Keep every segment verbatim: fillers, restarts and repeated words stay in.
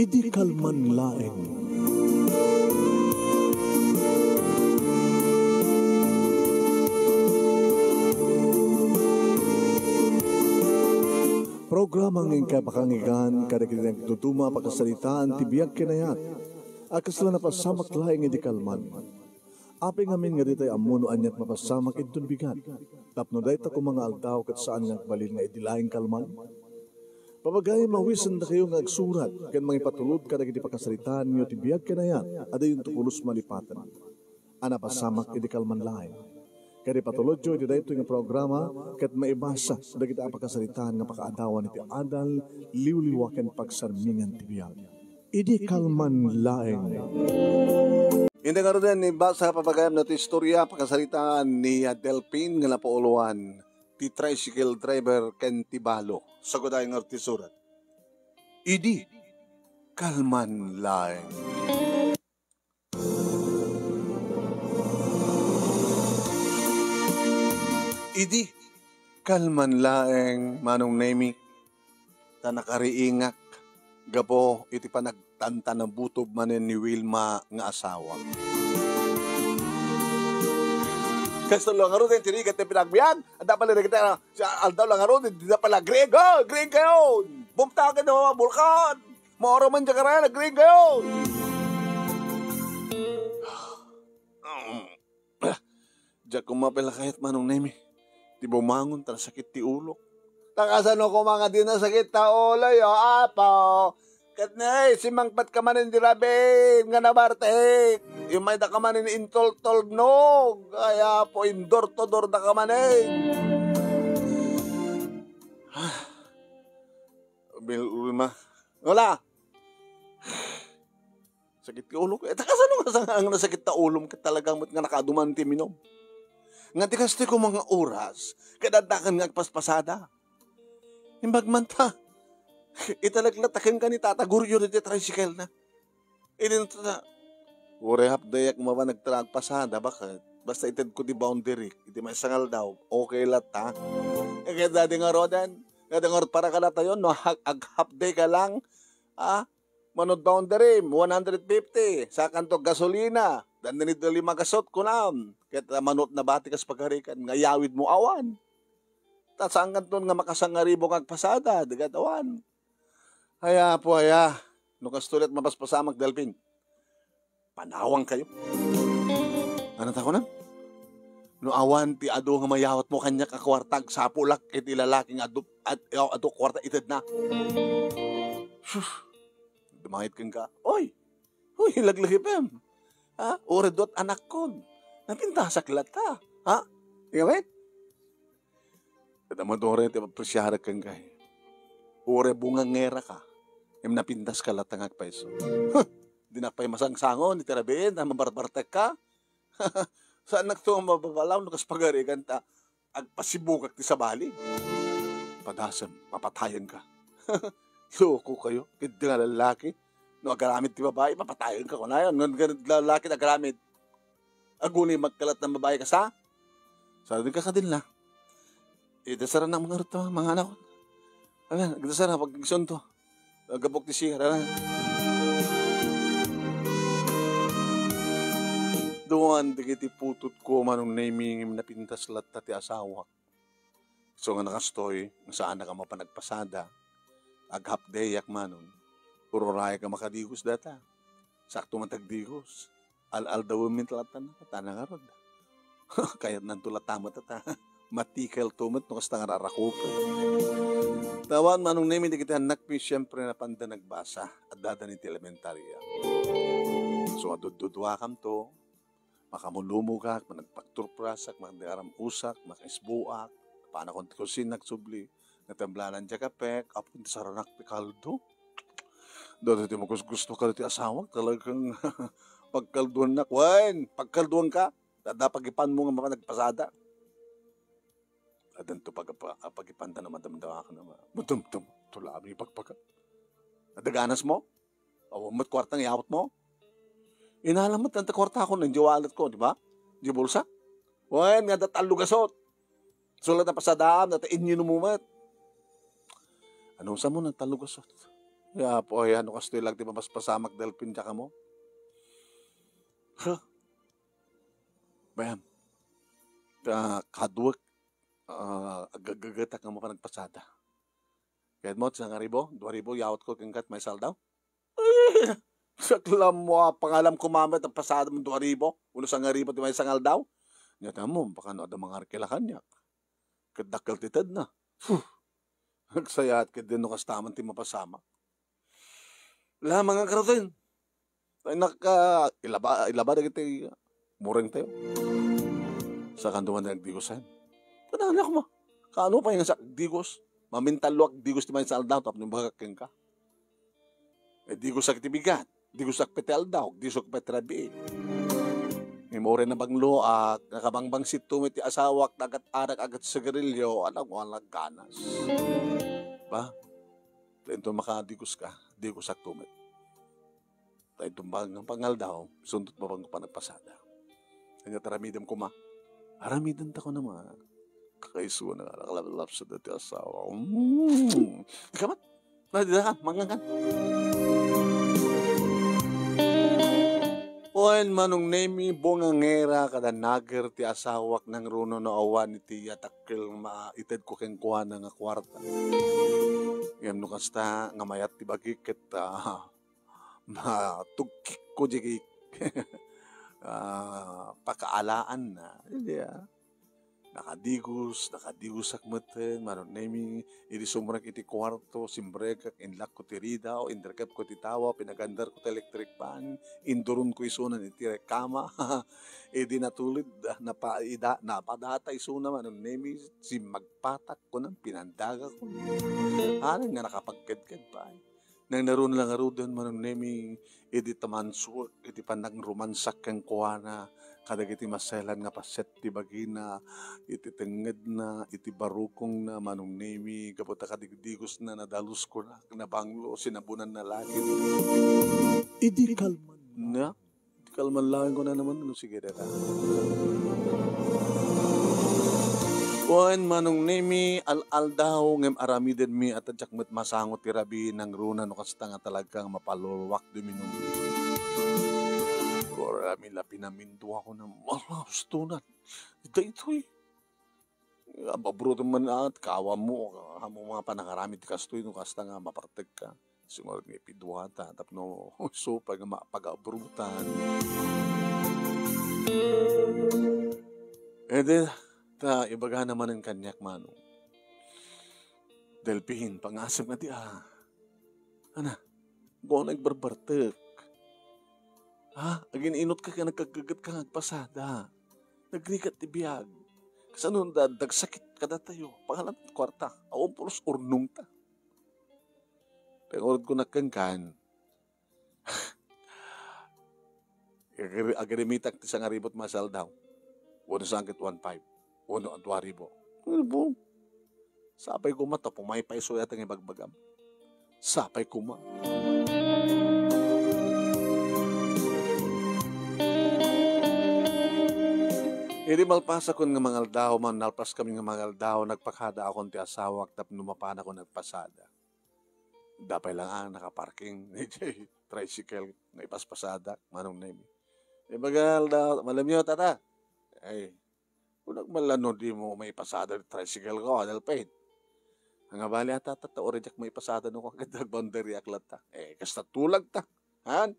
Idi kalman laeng. Programa nga inkay pakanggan kadagiti nagduduma a pakasaritaan ti biag ken ayat a kasla napasamak laeng idi kalman. Apay ngamin nga ditay ammo no aniat mapasamak inton bigat, tapno dayta koma nga aldaw ket saan nga agbalin nga idi laeng kalman? Papagayam, awisendakayo nga agsurat ken mangipatulod kadagiti pakasaritaanyo ti biag ken ayat a diyonto pulos malipaten a napasamak idi kalman laeng. Ket ipatulodyo iti daytoy nga programa ket maibasa dagiti a pakasaritaan nga pakaadawan iti adal, liwliwa ken pagsarmingan ti biag. Idi kalman laeng. Inda ngaruden, ibasa, papagayam, daytoy istorya, pakasaritaan ni, ah, Delpin nga napauloan ti tricycle driver ken ti balo. Sagudayo nga ti surat. Idi kalman laeng. Idi kalman laeng, Manong Nemi, ta nakariingak gapu iti panagtantanabutob manen ni Wilma nga asawa. Kasto la ngarud ti rigat ti pinagbiag. Adda pala rigat ti, ah, si aldaw la ngarud, di na pala agriing. Oh, agriing kayo! Bumtaken na mga bulkan! Mauro man dyan ka rin, agriing kayo! Diak koma pay la kayat, Manong Nemi, ti bumangon ta nasakit ti ulok. Ta kasano koma nga di nasakit ta ulo, yo, Apo? Ket ne, simangpet ka manen di rabin nga nabartek. Imayda ka manen intultulnog. Ay, Apo, indor-to-dor da ka manen. Bil-, Ulma. Wala. Sakit ti ulok. Eh, ta kasano nga sa-, nga nasakit ta ulom ket talaga met nga nakaaduman ti minom? Nga ti kastoy koma nga oras, ket addakan nga agpaspasada. Imbag man ta, italek la ta kenka ni Tata Goryo ditoy tricycle na. Idi ta, uray half day ak mapan agpasada, baket? Basta itedko ti boundary, iti maysa nga aldaw, okay la ta. Eh, ket dadi nga roden, dadi nga para kadatayon, no, ag-, ag-half day ka lang, ah, Mano ti boundary, one hundred fifty. Sakanto gasolina. Dandani da lima gasot, kunam. Ket, ah, mano ti nabati kas pagarikan nga yawid mo awan. Ta saan kanton nga makasangaribo nga agpasada, digat awan. Aya, apo, aya. No kastoy la ti mapaspasamak, Delpin. Panawang kayo. Ano ta kunam? No awan ti adu nga mayawat mo kaniak a kuarta, agsapulak iti lalaki nga adu, ad-, adu kuarta ited na. Sus. Dumangit kenka. Oy! Oy, laglagipem. Ha? Uray duat anakkon. Napintasak latta. Ha? Ikaw, eh? Ket amat uray ti apresiarek kenka, eh. Uray bungangera ka. Ngem napintas ka latta nga agpayso. Huh! Dinak pay masangsangon iti rabiin a mabarbartek ka. Saannak to mababalaw no kas pagarikan ta agpasibukak ti sabali. Padasem, papatayen ka. Loko kayo, ket nga lalaki. No agaramid ti babai, papatayen ka kunayon. Ngem nga lalaki ti agaramid, aguni magkalat ng babai ka sa? Sa din ka kadin na. Ita sarana mga rito, mga anak. Ala, ita sarana pag igsunto. Agabok ti siya, ala. Duan dagiti putotko, Manong Nemi, ngem napintas latta ti asawak. So nga nakastoy, nga saanak a mapan agpasada, ag-half day-ak manon, ururayak a makadigos data. Sakto man ti agdigos. Al-aldawem met latta, ta nangarod. Kayatnanto latta met ta. Matikelto met no kasta nga rarakupen. Tawan, Manong Nemi, dagiti annakmi, siempre, napanda nagbasa. Addada iti elementaria. So, adudduduakamto, makamulumogak, managpakturprasak, managaram-usak, makaisbuak, panakon ti kusinak subli, natemblanan ti kape, apon ti saranak ti kaldo. Dada ti makusgusto ka ti asawak, talagang pagkalduannak, wen, pagkalduan ka, dada pagipan mo nga mapan agpasada. Adanto pag-, pa-, pagipanta na madamdama ka na ma-, madamdama, tulabi pagpaka. Adaganas mo? Awan met kuarta nga yawat mo? Inalam met, anta kuarta ko, nandiyo wallet ko, di ba? Di bulsa? Wen, nga da tallo gasot. Sulat na pasadaam, nata inyo mo met. Ano sa mo ng tallo gasot? Ya, apo, ay, ano kastoy lang ti mapaspasamak, Delphin, diak ammo? Huh? Bayam. Ta, kaduek, ah, agagagetak nga mapan nagpasada. Kayat mo, sangaribu, dua ribu, yawatko kenka maysa aldaw? Ay, saklam mo, ah, pangalam ko, mama, ta pasada mo dua ribu, uno sangaribu ti maysa nga aldaw. Nya, tamo, baka no, adda mangarkila kaniak. Ket dakkel ti tedna. Huh. Agsayaat ket din no kasta man ti mapasamak. Lamang a karuten. Tay naka-, ilaba, ilaba dagiti mureng tayo. Saan duman nagdigusan? Kadaan ako ma. Kaano pa yung sa digos? Mamintallo ak digos ti maysa aldaw tapno bagak kenka. Eh, digos ak ti bigat. Digos ak peti aldaw, digos ak peti rabii. Ngem uray nabanglo ak, nakabangbangsit met ti asawak, nagat-arak, agat sigarilyo, anak mo, anak ganas. Ba? Dayton makadigos ka, digos ak met. Dayton bang pangaldaw, sundot mo bang panagpasada. Kanya taramidem kuma. Aramiden ta ko naman. Kakaisuna nga nakalalapsod ti asawa. Mm. Kamat? Na, di na, mangangan. Wen, Manong Nemi, bungangera kada nager ti asawak nang runo no awan iti yatakkel maited ko kenkuana nga kuarta. Ngem no kasta nga mayat ti bagik ket, ah, matugkikko diay, ah, pakaalaanna. Idi, ah, nakadigos, nakadigosak metten, Manong Nemi, idi sumrek iti kuarto, simbrekek, inlakko ti ridaw, indrekepko ti tawa, pinagandarko ti electric fan, induronko isunan iti rekama. Idi natulid, ah, napaida-, napadata isuna, Manong Nemi, simmagpatak, kunam, pinandagak. Anan nga nakapagkedked pay. Nang narun la ngaruden, Manong Nemi, idi tamansuek iti panangrumansak kenkuana kadagiti maselan nga paset ti bagina, iti tengngedna, iti barukongna, Manong Nemi, gapu ta kadigdigosna, nadalus kunak, nabanglo, sinabunanna lakit. Idi kalmanna, Kalman laeng ko na naman, no, sige, deta. Wen, Manong Nemi, al-aldaw, ngem aramidenmi a ta diak met masango ti rabii nang runa no kasta nga talaga nga mapaluluak duminum. Kurami la pinaminduako na malaustonat. Daytoy. Ababrutem man at kawam mo, amo nga panangaramid ti kastoy no kasta nga mapartek ka. Sumurot nga ipiduata, tapno isu pay nga mapagabrutan. Edi, ta ibagana manen kaniak, Manong. Delphin, pangasem nga di, ah. Ana, go na igbarbartek. Ha? Agin-inot ka ken nagkaggaget ka nga agpasada. Nagrigat ti biag. Kasano da, dagsakit kadatayo? Pangalan ti kuarta. Awan pulos urnong ta. Pagurod ko nakkenkan. Agri-, agrimetak ti sangaribu ti maysa aldaw. Uno sangkit one five. Uno, dua ribu. Ano po? Sapay koma ta pumaypayso yata nga ibagbagam. Sapay koma. Idi malpasakon nga mangaldaw, man nalpas kami nga mangaldaw, nagpakada akon ti asawak tapno mapanakon nagpasada. Dapay lang ang nakaparking ni tricycle nga ipaspasadak, Manong Nemi. Ibagal da, malam yo, tata. Ay, Kunak man la no di mo maipasada ti tricycle ko, Adelphin. Nga bali a, tata, ta uray diak maipasada no ket agboundary ak latta. Eh, kasta tulag ta. Han?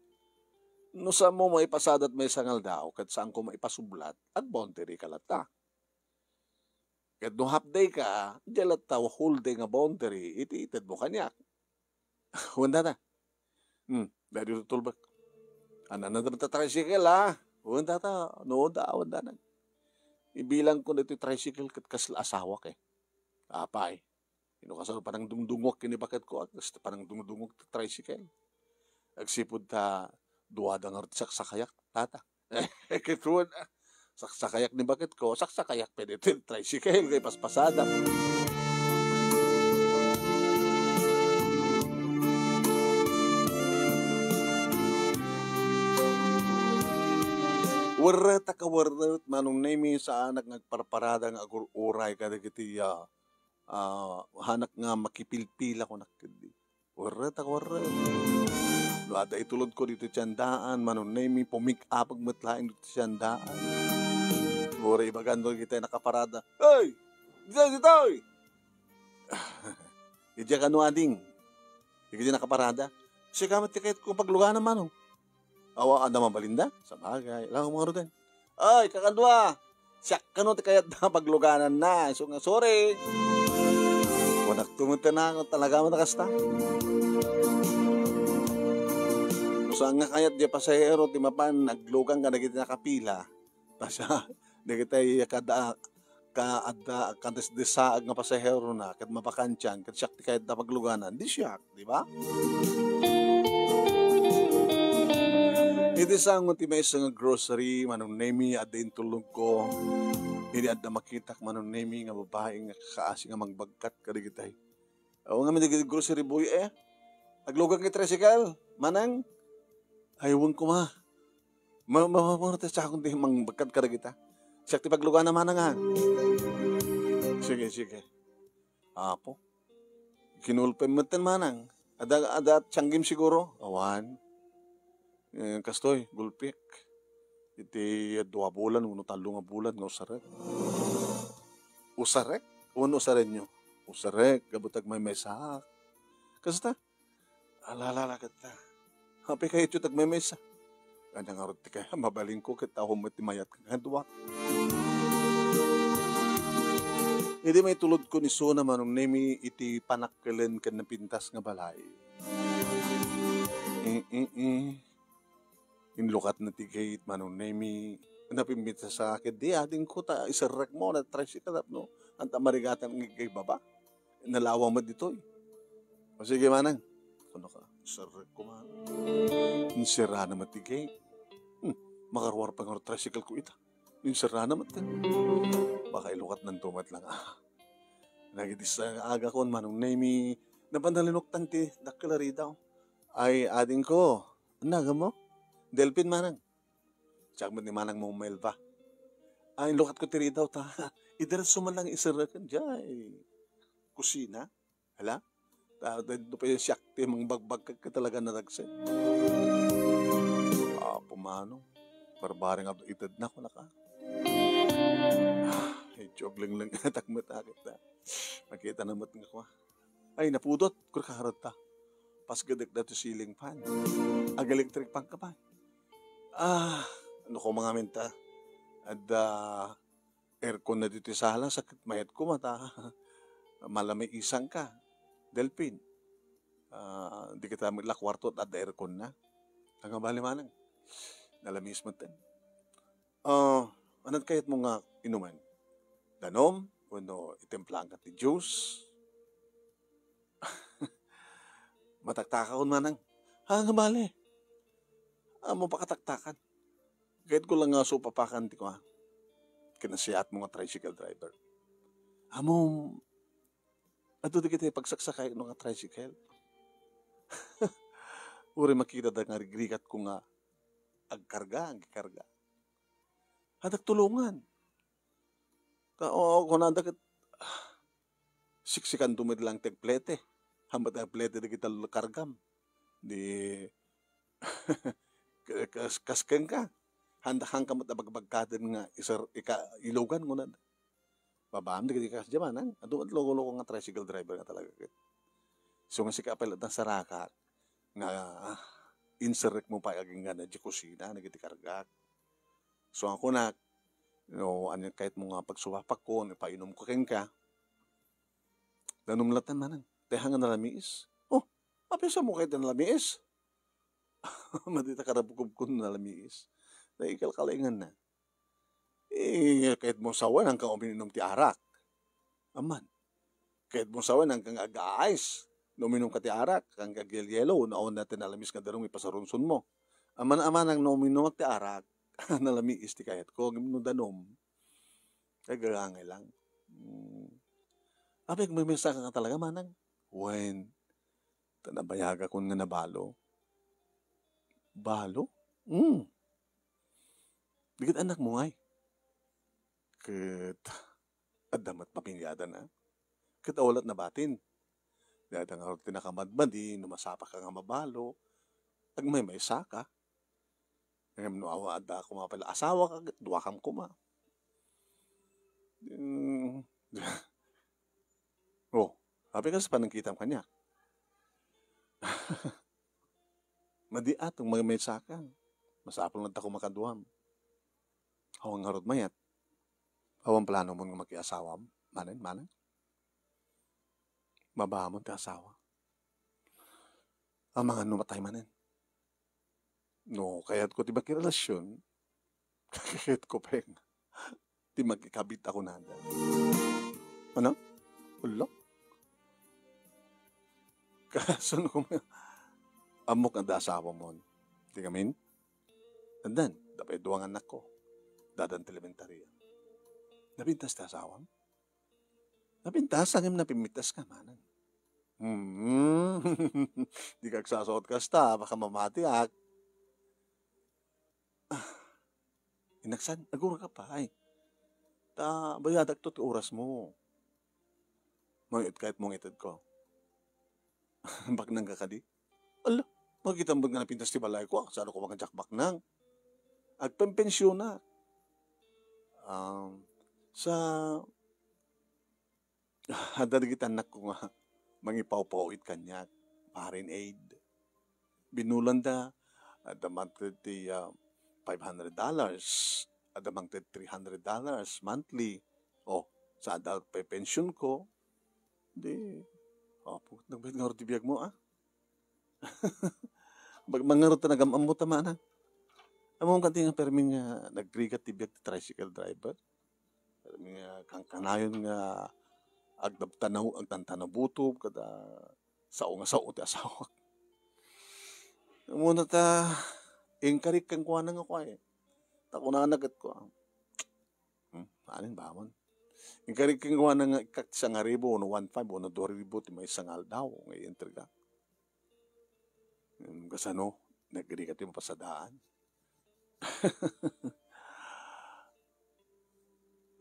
No saan mo maipasada ti maysa nga aldaw, ket saan ko maipasublat, agboundary ka latta. Ket no half day ka, dia latta whole day nga boundary, iti ited mo kaniak. Wen data. Hmm, daydi tutulbek. Anana ta tricycle, ha? Wen data, no, da, wen dana. Ibilangko daytoy tricycle ket kasla asawak, eh. Apay. Ino kasano panangdungdungok ken ni baketko, ah, kas panangdungdungok ti tricycle. Agsipud ta, duada ngarud ti saksakayak, tata. Ket wen, ah, saksakayak ni baketko, saksakayak pay daytoy tricycle nga ipaspasadak. Werretak a werret, Manong Nemi, saanak nga agparparada nga agur-uray kadagiti, ah, ah, hanak nga makipilpila kunak ketdi. Werret a werret. No adda itulodko ditoy tiendaan, Manong Nemi, pumikapek met laeng ditoy tiendaan. Uray ibagan dagiti nakaparada, "Hey! Ditoy, ditoy!" Idiay kano, ading. Dagiti nakaparada, "Sika met ti kayatko pagluganan, Manong." Awa, adda mabalinda? Sabagay. Laeng ngaruden. Ay, kakadua, siak kano ti kayatda paglugananna. Isu nga, sorry. Kunakto met ti nako, talaga met a kasta. No saan nga kayat diay pasahero ti mapan aglugan kadagiti nakapila. Ta siak, dagiti kada ka adda kadisdisaag nga pasaherona ket mabakantian, ket siak ti kayatda pagluganan, di siak, di ba? Iti sango ti maysa nga grocery, Manong Nemi, adda intulogko. Idi adda makitak, Manong Nemi, nga babai nga kakaasi nga mangbagkat kadagitay. Awan ngamin dagiti grocery boy, eh. Aglugan nga tricycle, Manang. Ay, wen koma. Ma-, ma-, ma-, ma-, ti siak ti mangbagkat kadagita. Siak ti pagluganan, Manang, ha. Sige, sige. Apo. Kinulpem metten, Manang. Adda, adda tianggim siguro? Awan. Eh, kastoy, gulpiek. Iti dua bulan wenno tallo nga bulan nga usarek. Usarek? Wenno usarenyo? Usarek, gapu ta agmaymaysaak. Kasta? Ala, ala, ala, kasta. Apay kayatyo ti agmaymaysa? Ania ngarud ti kaya mabalinko ket awan met ti mayat nga kaduak. Idi maitulodko ni Suna, Manong Nemi, iti panakkelen ken napintas nga balay. Eh, eh, eh. Inlukatna ti gate, Manong Nemi. Napimbita sa akin, "Di, adingko, ta iserrekmo na tricycle tapno anta marigatan nga igbaba. Nalawa met ditoy." "O sige, Manang." Kunak, "Iserrekko, Manang." Insirana met ti gate. Hmm, makaruar pa nga tricycle ko ita. Insirana met. Baka ilukatnanto met lang. Dagiti sa agakon, Manong Nemi, napan nalinuktan ti dakkel a ridaw. Ay, adingko, ania agmo? Delphin, Manang. Siak met ni Manang Mong Melba. Ay, lukatko ti ridaw ta. Idiretso man lang iserreken diay kusina. Hala? Ta, ta, no pay siak ti mangbagbagkat ket talaga naragsen. Apo Manong, barbareng a itedna, kunaka. Ah, medyo aglenglengetak met a ket ta. Makitana met nga kua. Ay, napudot, kurkarot ta. Pasgedek datoy ceiling fan. Ag-electric fan ka pay. Ah, no koma ngamin ta. Adda aircon na ditoy sala, sakit mayat koma ta. Malamiisan ka. Delphin. Ah, di kita met la kuarto, adda aircon na. Ania bale, Manang? Nalamiis met ten. Ah, ania ti kayatmo nga inumen? Danom? Wenno itimplaanka ti juice? Mataktakakon, Manang. Ania bale? Ammom pakataktakan. Kayatko lang nga supapakan ti kua. Kinasiatmo nga tricycle driver. Ammom, adu dagiti pagsaksakayakno nga tricycle. Uray makitada nga rigrikatko nga agkarga, agkarga. Adda tulongan. Ta, o, kunada ket, ah, siksikanto met lang ti agplete. Hambat agplete dagiti kargam. Di, ka-, kas-, kas kenka. Handa, haanka met a bagbagkaten nga isar-, ika-, ilugan, kunada. Babaam dagiti kas diay, Manang. Adu met loko-loko nga tricycle driver nga talaga ket. So nga sika pay latta sarakak nga, ah, inserrekmo pay agingga na diay kusina dagiti kargak. So, nga kunak, no, ania kayatmo nga pagsupapakon, ipainumko kenka. Danom latta, Manang. Ti haan nga nalamiis. Oh, apay sa mo kayat nalamiis? Madi ta karabkobkon nalamiis. Naikalkalinganna. Eh, kayatmo sawen, haanka uminom ti arak. Aman. Kayatmo sawen, haanka nga ag-ice. No uminumka ti arak, haanka agyelyelo, no awan na ti nalamiis nga danum ipasarunsonmo. Aman-amanang no uminumak ti arak, nalamiis ti kayatko, ngem no danum, agagangay lang. Hmm. Apay, agmaymaysa ka nga talaga, Manang? Wen, ta nabayagakon nga nabalo. Balo? Hmm. Dagiti annakmo ngay? Ket adda met pamiliadana. Ket awalat nabatin. Dayta ngarud ti nakamadmadi, no masapaka nga mabalo, agmaymaysaka. Ngem no awan, adda koma pay la asawak, ket duakam koma. Hmm. Oh, apay kas panangkitam kaniak? Madi a, agmaymaysaka. Masapul nga adda koma kaduam. Awan ngarud mayat. Awan planomon nga makiasawam? Manen, manen? Mabaamon ti asawa. Amangan no matay manen. No, kayatko ti makirelasion, kayatko pay nga ti makikabit a kunada. Ano? Ulo? Kasano ko ma-, ammok nga adda asawamon. Di ngamin? Addan, adda pay dua nga annakko. Addan ti elementaria. Napintas ti asawam? Napintas, ngem napimmitas ka, manang. Hmm. Di ka agsasaot kasta, baka mamatiak. Ah, inaksan, agura ka pay. Ta, bayadakto ti oras mo. Mayat kayat mo nga itedko. Baknang ka kadi? Ala, makita mo nga napintas ti balay ko, ah. Saan ko nga diak baknang? Agpenpensiona. Um, sa, adda dagiti annakko nga mangipawpaw-it kaniak, foreign aid. Binulanda, adda mangted ti, ah, five hundred dollars, adda mangted three hundred dollars monthly. Oh, sa adda pay pension ko, di, apo, nagbayad ngarud ti biag mo, ah. Bag-, mangarud ta nagam-ammo ta, manang. Ammom kadi nga permi nga nagrigat ti biag ti tricycle driver? Permi nga kankanayon nga agdabtanaw-, agtantanabutob kada sao nga sao ti asawak. Ammona ta, inkarik kenkuana nga kuay. Ta kunana ket kua, Hmm, alin ba man? Inkarik kenkuana nga ikkak ti sangaribu wenno one five wenno dua ribu ti maysa nga aldaw nga ientrega. Hmm, kasano? Nagrigat ti mapasadaan.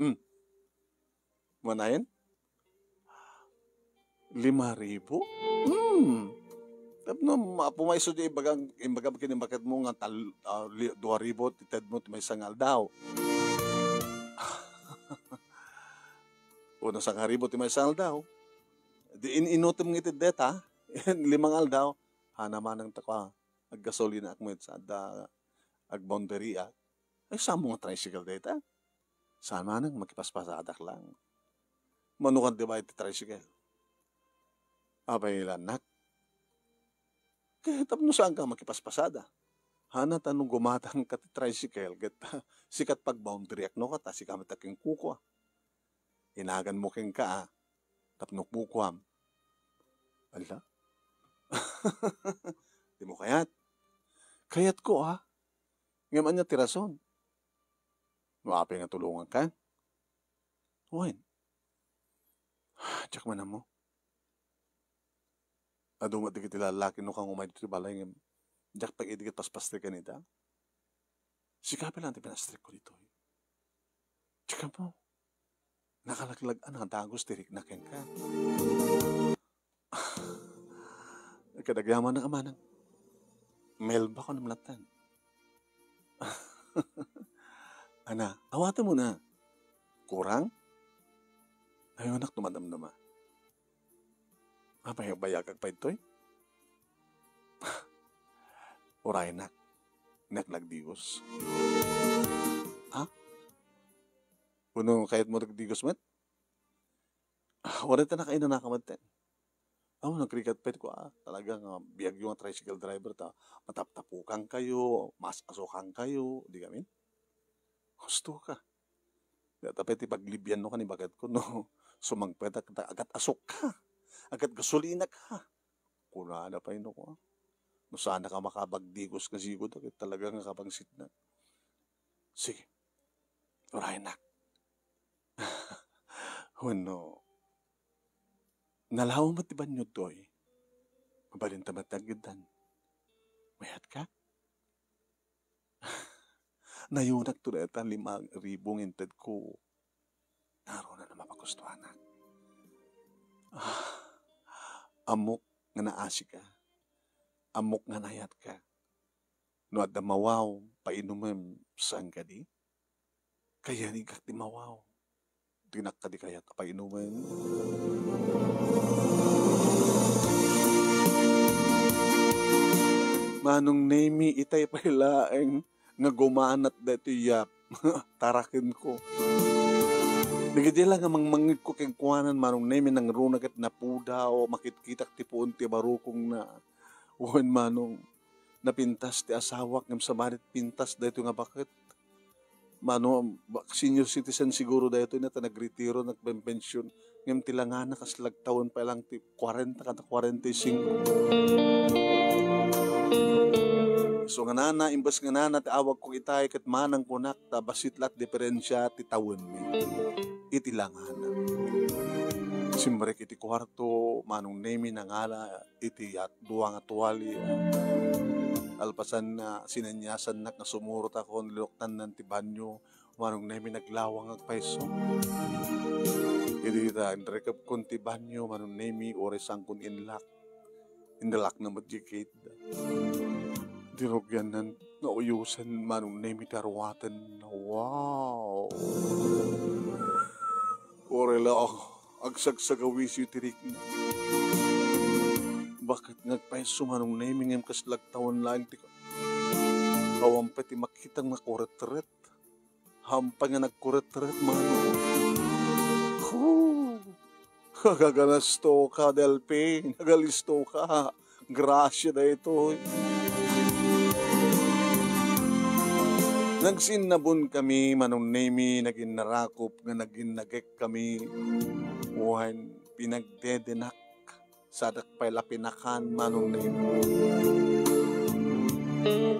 Hmm. Manayen? Lima ribu? Hmm. Tapno ma-, pumayso di ibagang, imbagam ken ni baketmo nga tal-, ah, li-, dua ribu ti tedmo ti maysa nga aldaw. Wenno sangaribu ti maysa nga aldaw. Di in-inutem nga iti deta, lima nga aldaw, hana manang ta kua, aggasolinaak met sa adda agboundary-ak. Ay, saan mo nga tricycle dayta? Saan manang makipaspasadak lang. Mano kan di ba iti tricycle? Apay la, annak? Ket tapno saan ka makipaspasada? Hana ta no gumatang ka ti tricycle, ket sikat pagboundary-ak no kata, sika met a kenkukua. Inagan mo kenka, a, tapno kukuam. Ala? Di mo kayat? Kayatko, a. Ngem ania ti rason? No apay nga tulonganka? Wen. Diak man ammo. Adu met dagiti lallaki no kangumay ditoy balay ngem diak pay idi ket paspastriken ita. Sika pay laeng ti pinastrikko ditoy. Diak ammo. Nakalaglag a nadagus ti rikna kenka. Kadagyaman na ka manang. Melba ko namlatan. Ana, awaten mo na. Kurang? Ayaw nak tumadamdama. Apay, bayagak pay ditoy? Uray nak. Nak nagdigos. Ha? Wenno kayat mo nagdigos met? Ah, uray ta nakainanaka met ten. Aw, nagrigat pay ko, ah. Talaga nga biag yo nga tricycle driver ta mataptapukankayo, mas-asukankayo, di kami? Husto ka. Data pay ti paglibian no kani baket ko, no? Sumangpet ak, ta agat asok ka. Agat gasolina ka. Kunana pay no ko, ah. No saan ka makabagdigos nga sigud, ah, ket talaga nga kabangsit na. Sige. Urayen nak. Wenno, nalawa met ti banyo toy. Mabalin ta met ti aggiddan. Mayat ka? Nayunak to dayta lima ribu nga inted ko. Naruna na mapagustuanak. Ah, Ammok nga naasika. Ammok nga nayatka. No adda mawaw, painumem, saan kadi? Kayanikak ti mawaw. Dinak kadi kayat a painumen. Manong Nemi, itay pay laeng nga gumanat daytoy a tarakenko. Dagiti la nga mangmangngegko kenkuana, Manong Nemi, nangruna ket napudaw, makitkitak ti puon ti barukongna. Wen, Manong, napintas ti asawak, ngem sabali pintas daytoy nga baket. Mano, ba-, senior citizen siguro daytoy na ta nagretiro, nagpenpension. Ngem ti langana, kas lagtawen pay lang ti kwarenta kada kwarenta y singko. So, nganana, imbes nganana ti awagko itay, ket manang kunak, ta bassit la ti diferensia ti tawenmi iti langana. Simrek iti kuarto, Manong Nemi, nangala iti at-, dua nga tuwalya. Alpasanna, sinaniasannak nga sumurot ako, niluktannan ti banyo, Manong Nemi, naglawang agpayso. Idi ta, inrekepkon ti banyo, Manong Nemi, uray saankon inlak. Inlakna met di gate. Dinugyanan, nauyosen, Manong Nemi, ti aruaten. Wow! Uray la, oh, agsagsagawisiyo ti rikna. Baket nga agpayso, Manong Nemi, ngem kas lagtawen laeng ti ka-, awan pay ti makitang nakuretret. Hampay nga nagkuretret, Manong. Hoo! Aganasto ka, Delphi. Agalisto ka. Grasia daytoy. Nagsinnabon kami, Manong Nemi, nagin narakop nga nagin nagek kami. Wen, pinagdedenak. Sadak pay la pinakan, Manong Nemi.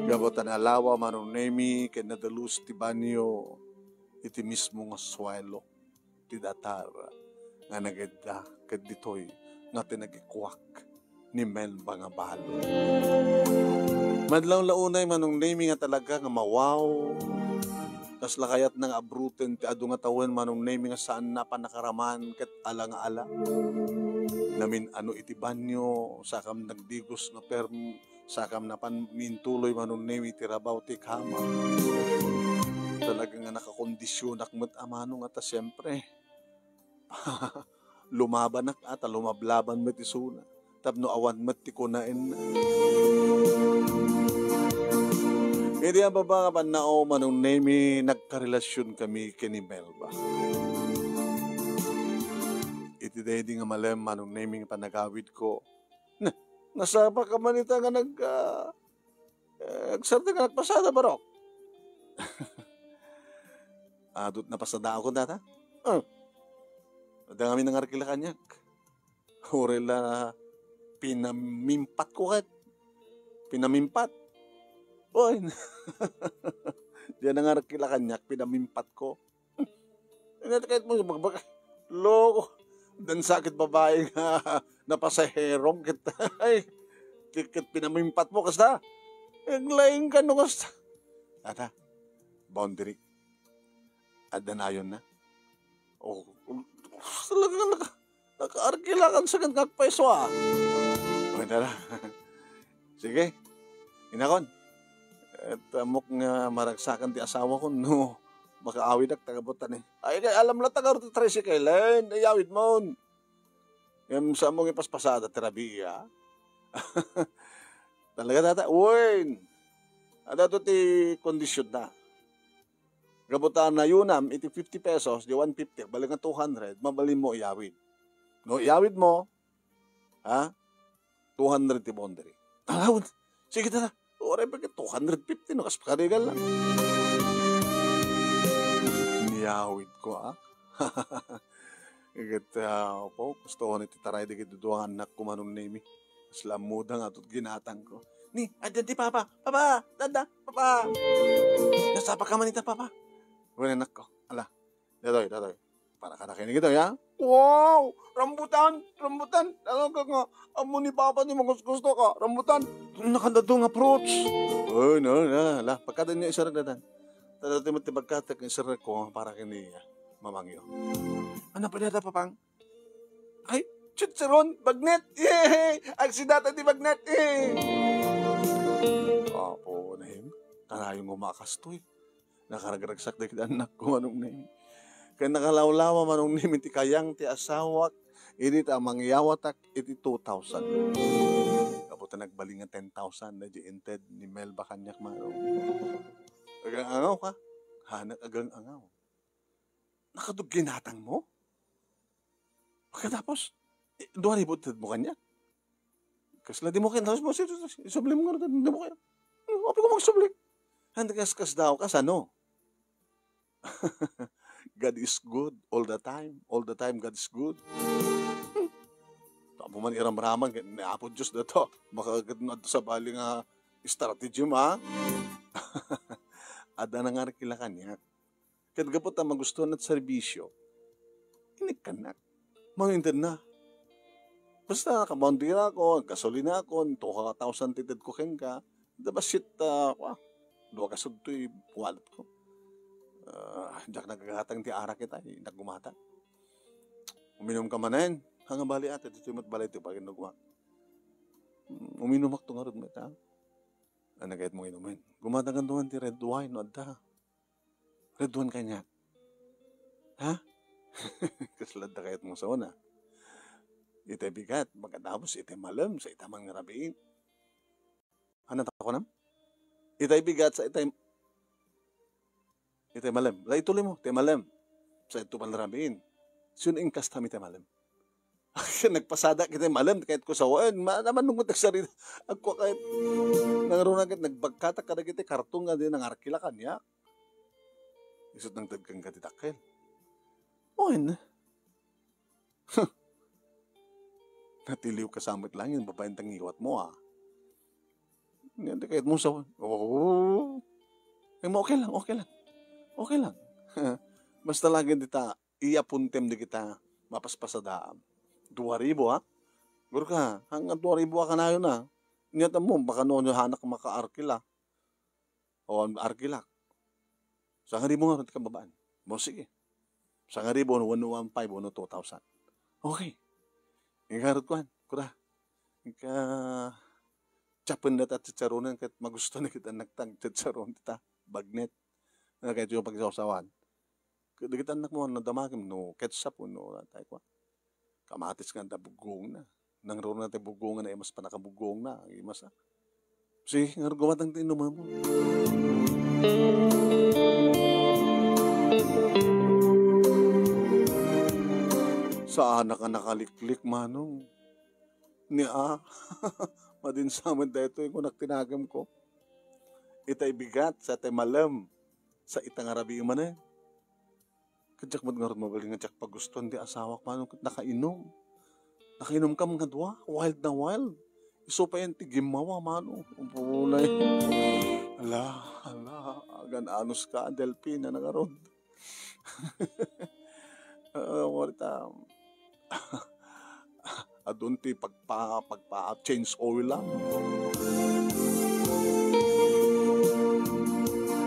Gapu ta nalawa, Manong Nemi, ket nadalus ti banyo iti mismo nga suelo ti datar nga nagedda ket ditoy nga tinagikuak ni Melba nga balo. Madlaw la unay, Manong Nemi, nga talaga nga mawaw. Kasla kayatna nga abruten ti adu nga tawen, Manong Nemi, nga saanna a pannakaraman ket ala nga ala. Namin-ano iti banyo, sakam nagdigos nga perm-, sakam napan mintuloy, Manong Nemi, iti rabaw ti kama. Talaga nga nakakondisionak met a, Manong, a ta siempre. Lumabanak a ta lumablaban met isuna tapno awan met ti kunaenna. Idi a baba nga pannao, Manong Nemi, nagkarelasion kami ken ni Melba. Iti daydi nga malem, Manong Nemi, nga panagawidko, na, nasapa ka man ita nga nag-, ah, Eh, agsarta nga nagpasada, barok. Adut napasadaakon data? Ah. Adda ngamin nangarkila kaniak. Uray la pinamimpatko ket. Pinamimpat. Oy. Diay nangarkila kaniak, pinamimpatko. Inat kahit mo, bag-, bag-, loko. Dan sakit babae nga napasahero ket, ay, ket, ket pinamimpat mo, kasta? Aglaing ka no kasta. Ata, boundary. Adda nayon na. Oh, talaga naka-, nakaarkilakan sa nga agpayso, ah. Okay na lang. Sige. Inakon. Et ammok nga maragsakan ti asawakon no makaawid ak ta gapu ta ni. Ay, kay alam la ta karo ti tricycle, eh, iyawid mon. Ngem saan mo nga ipaspasada ti rabii, ah? Talaga, tata? Wen. Adda to ti kondisyon na. Gapu ta nayunam iti fifty pesos, di one fifty, bali nga two hundred, mabalin mo iyawid. No, iyawid mo, ha? Two hundred ti boundary. Aw, sige, tara. Uray pa ket two hundred fifty, no? Kas pakarigal lang. Niyawid ko, ah. Ket, ah, opo, gusto ko ni titaray dagiti dua nga annakko, Manong Nemi. Kasla ammoda nga ato't ginatangko. Ni, adda ti papa. Papa, dada, papa. Nasapa ka man ita, papa. Wen, annakko. Ala, datoy, datoy. Para kadakayo ni ditoy, ha? Wow! Rambutan! Rambutan! Talaga nga, ammo ni papa ti makuskusto ka. Rambutan! Nakadto nga fruits. Oy, no, na, la. Pagkada niya isarag datan. Tadati met ti bagkatek nga isarag ko para kini, ah, mamangyo. Ano pa data, papang? Ay, Chicharon, bagnet! Yay! Agsidata ti bagnet! Yay! Apo, nahim, kanayon nga umakastoy. Nakaragragsak dagiti annakko, Manong Nemi. Ken nakalawlawa, Manong Nemi, ti kayang ti asawak idi ta mangyawatak iti two thousand. Gapu ta nagbalin nga ten thousand daydi inted ni Melba kaniak, Manong. Agang-angaw ka? Hanak agang-angaw. Nakadugginatang mo? Pagkatapos, eh, dua ribu itedmo kaniak. Kasla di mo kaya, tapos mo, sige, sige, isublim nga, di mo kaya. Hmm, apay ko magsubli. Andi kas, kas daw, kasano? God is good all the time. All the time, God is good. Hmm. Tapo man iramraman, ket ni Apo Dios dato. Makagad na sabali nga strategy mo, ha? Adda nangarkila kaniak. Ket gapu ta magustuhan ti serbisio, inikkannak. Mangintedna. Basta, nakaboundary ako, gasolina ako, two thousand ti itedko kenka. Da bassit, ah, wa, dua ka sudtoy wallet ko. Ah, diak nagagatang ti arak ita, innak gumata. Uminum ka manen, hanga bali ate, ditoy met balay ti paginugmak. Mm, uminumak to ngarud met, ha? Ano kayat mo inumin? Gumata ka ti red wine, no, adda. Red wine kaniak. Ha? Kasla adda kayat mo sa una. Itay bigat, pagkatapos itay malem, sa ita man nga rabiin. Ano ta kunam? Itay bigat sa itay, itay malem. La ituloy mo, itay malem. Sa ito man rabiin. Sino inkastam itay malem? Nagpasada kita malem, kahit ko sawen, ma-, naman nung agsarita. Agko kahit, nangruna kahit nagbagkatak kadagiti karton nga di nangarkila kaniak. Isut nang tagkang ka ti dakkel. Wen. Natiliw ka sa met langit, babaen ta ngiwat mo, ah. Nga di kayat mo sa, oo. Ay mo, okay lang, okay lang. Okay lang. Basta lagi dita, iya puntem di kita, mapaspasadaam. Dua ribu, ha? Guru ka, hanggang dua ribu ka kanayon, ha? Inyatan mo, baka no, hanak makaarkila. O, arkilak. Sangaribu nga, ti kababaan. Mo, sige. Sangaribu, no, one, one five, no, two thousand. Okay. Ingarot kuan, kura. Inka, tiyapen data chicharonan ket magusto na kita nagtag chicharon dita. Bagnet. Na kay tiyo pagsawsawan. Ket dagiti annak mo, no, damagem, no, ketchup, no, tay kuan. Kamatis nga adda bugongna. Nangruna ti bugongna, imas pannakabugongna, imas, ah. Sige, nga gumatang ti inumam. Saan ka nakaliklik, Manong? Ni, ah, madin sa amin daytoy, kunak tinagem ko. Itay bigat, sa itay malem, sa ita nga rabii manen. Kadiak met ngarud mabalin nga diak pagustuan ti asawak, Manong, ket nakainum. Nakainum ka nga dua, wild na wild. Isu pay ti gimmawa, Manong. Umpulay. Ala, ala, agan-anus ka, Delfina, na ngarud. Ah, warita. Adun ti pagpa-, pagpa-change oil lang.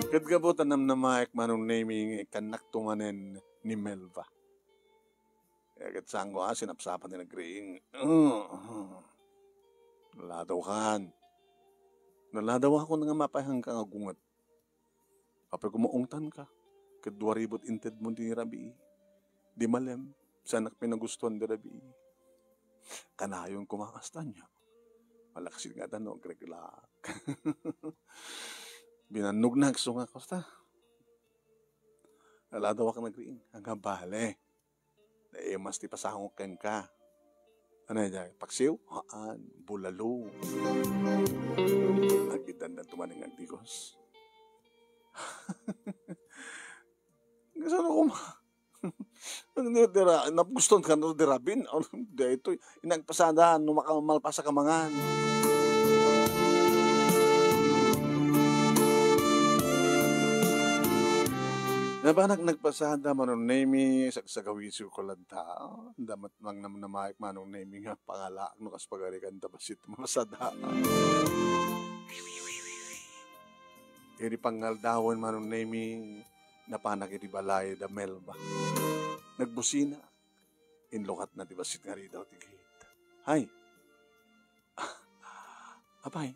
Ket gapu ta namnamaek, Manong Nemi, nga ikkannak to manen ni Melba. Eh, ket sangko a sinapsapan ti nagriing. Ladaw kan. Naladaw ako nga mapayhang ka nga gunget. Apay, kumuungtan ka. Ket dua ribu ti inted mo di rabii. Di malem, sanak pinagustuan di rabii. Kanayon kumakastanya. Malaksid nga tano, agreglak. Binannognak, so nga, kasta. Aladawak nagriing. Ang habale. Naimas ti pasangok kenka. Ano yan? Paksiw? Haan. Bulalo. Agkitan na tumaning agdigos. Kasano ko ma-, Ano, dira, napgustuhan ka na, dira, bin? Ano, daytoy. Inagpasada, no, maka-, malpasa ka mangan. Nabanak nagpasada, Manong Nemi, sagsagawiso ko lang ta. Damat mang namnamaik, Manong Nemi, nga pangalaak, no, kas pagarikan, ta basit, mapasada. Iri pangaldawan, Manong Nemi, napanak iti balay da Melba. Nagbusina. Inlukatna ti bassit nga ridaw ti gate. Hay. Apay.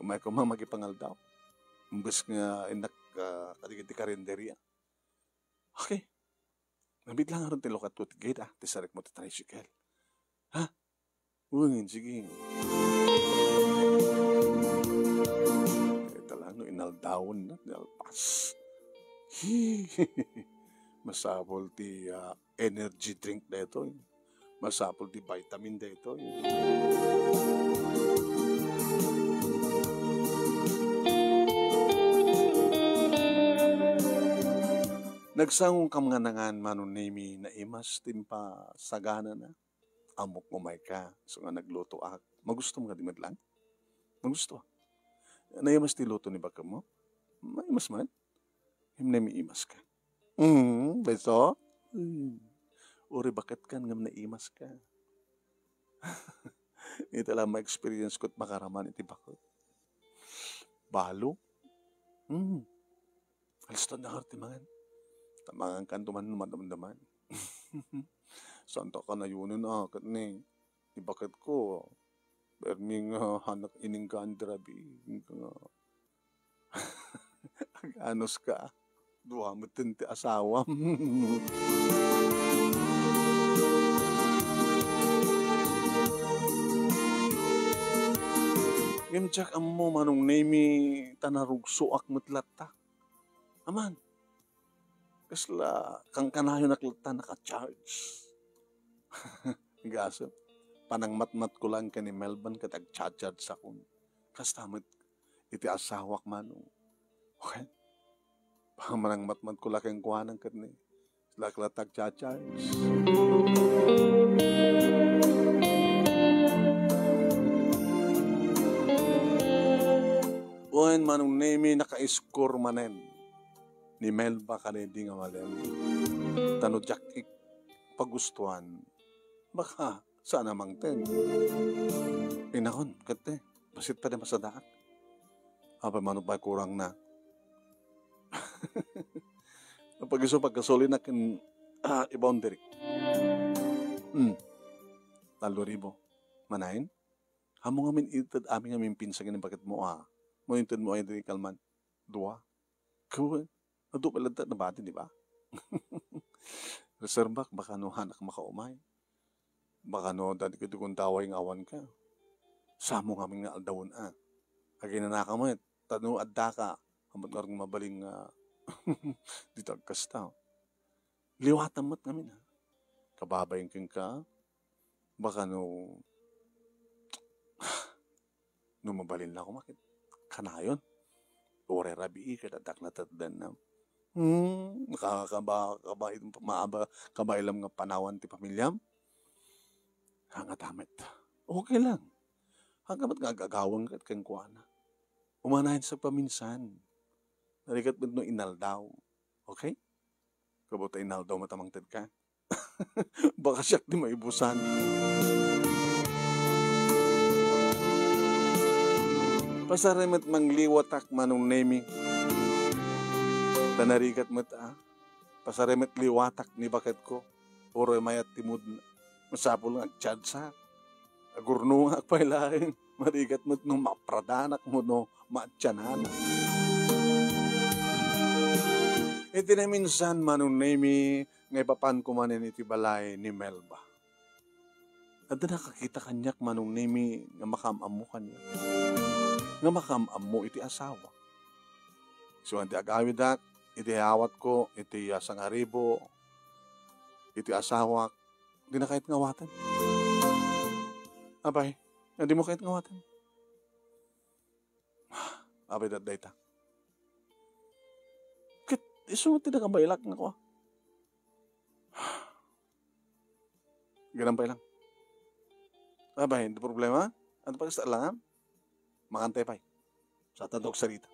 Umay koma makipangaldaw. Imbes nga innak, ah, kadagiti karinderia. Okay. Nabit lang aron ti lukatko ti gate, ah, ti sarikmo ti tricycle. Ha? Wen, sige. Ita lang no inaldawen na, nalpas. Masapul ti, ah, energy drink daytoy. Masapul ti vitamin daytoy. Nagsangongkam nga nangan, Manong Nemi, naimas ti impasaganana. Ammok nga umayka, isu nga naglutoak. Magustom kadi met lang? Magusto. Naimas ti luto ni baketmo? Maimas man. Ngem naimas ka. Mm, isu? Mm. Uray baketkan ngem naimas ka. Ita la ma-experience ko ti makaraman iti baket. Balo. Mm. Alistaennak ti mangan. Ta mangankanto man no madamdaman. Saan ta kanayonen a ket ni, ni baketko. Permi nga hanak ininggaan ti rabii. Nga, ag-anos ka. Dua met ti asawam. Ngem diak ammo, Manong Nemi, ta narugsoak met latta. Aman, kasla kankanayonak latta naka-charge. Gasem, panangmatmatko lang ken ni Melban ket agcha-charge sakon. Kasta met iti asawak, Manong. Okay? Panangmatmatko la kenkuana ket ni, sila la ti agcha-charge. Wen, Manong Nemi, nakaiskor manen ni Melba kadaydi nga malem. Ta no diak ik-, pagustuan, baka saan a mangted. Inakon, ket ti, bassit pay ti masadaak. Apay mano pay kurangna? Pag-isu pagkasulinak ken, ah, i-boundary. Hmm. Tallo ribu. Manayon? Ammom ngamin ited amin ngamin pinsan ken ni baketmo, a. Mo intedmo ay diri kalman. Dua. Kawen. Adu pay latta nabati, di ba? Reservak, baka no hanak makaumay. Baka no, dati ka dugundaway nga awan ka. Samo ngamin nga aldawen, a. Aginanaka met, ta no adda ka, amat nga mabalin nga, di ta agkasta. Liwatam met ngamin, a. Kababain kenka, baka no, no mabalin la koma ket kanayon. Uray rabii ket addak nateddan na. Hmm, nakakaba-, kaba-, maaba-, kabaelam nga panawan ti pamilyam? Hangata met. Okay lang. Hangka met nga ag-agawan ket kenkuana. Umanayon sa paminsan. Narigat met no inaldaw. Okay? Kabut ta inaldaw met a mangted ka. Baka siak ti maibusan. Pasarem met mangliwatak, Manong Nemi. Ta narigat met, a. Pasarem met liwatak ni baketko. Uray mayat ti mood na. Masapul nga agchatsa. Agurnongak pay laeng. Marigat met no mapradanak mo no maatiananak. Iti naminsan, Manong Nemi, nga ipapanko manen iti balay ni Melba. Adda nakakita kaniak, Manong Nemi, nga makaam-ammo kaniak. Nga makaam-ammo iti asawa. Isu ti agawidak, iti awatko, iti, a, sangaribo, iti asawak, di na kayat nga awaten. Apay, nga di mo kayat nga awaten? Apay, dat dayta. Ket isu ti nakabaelak nga kua. Ganun pa lang. Apay, di problema? Ano pa kasta lang, a? Makantay pay. Sa tadok sarita.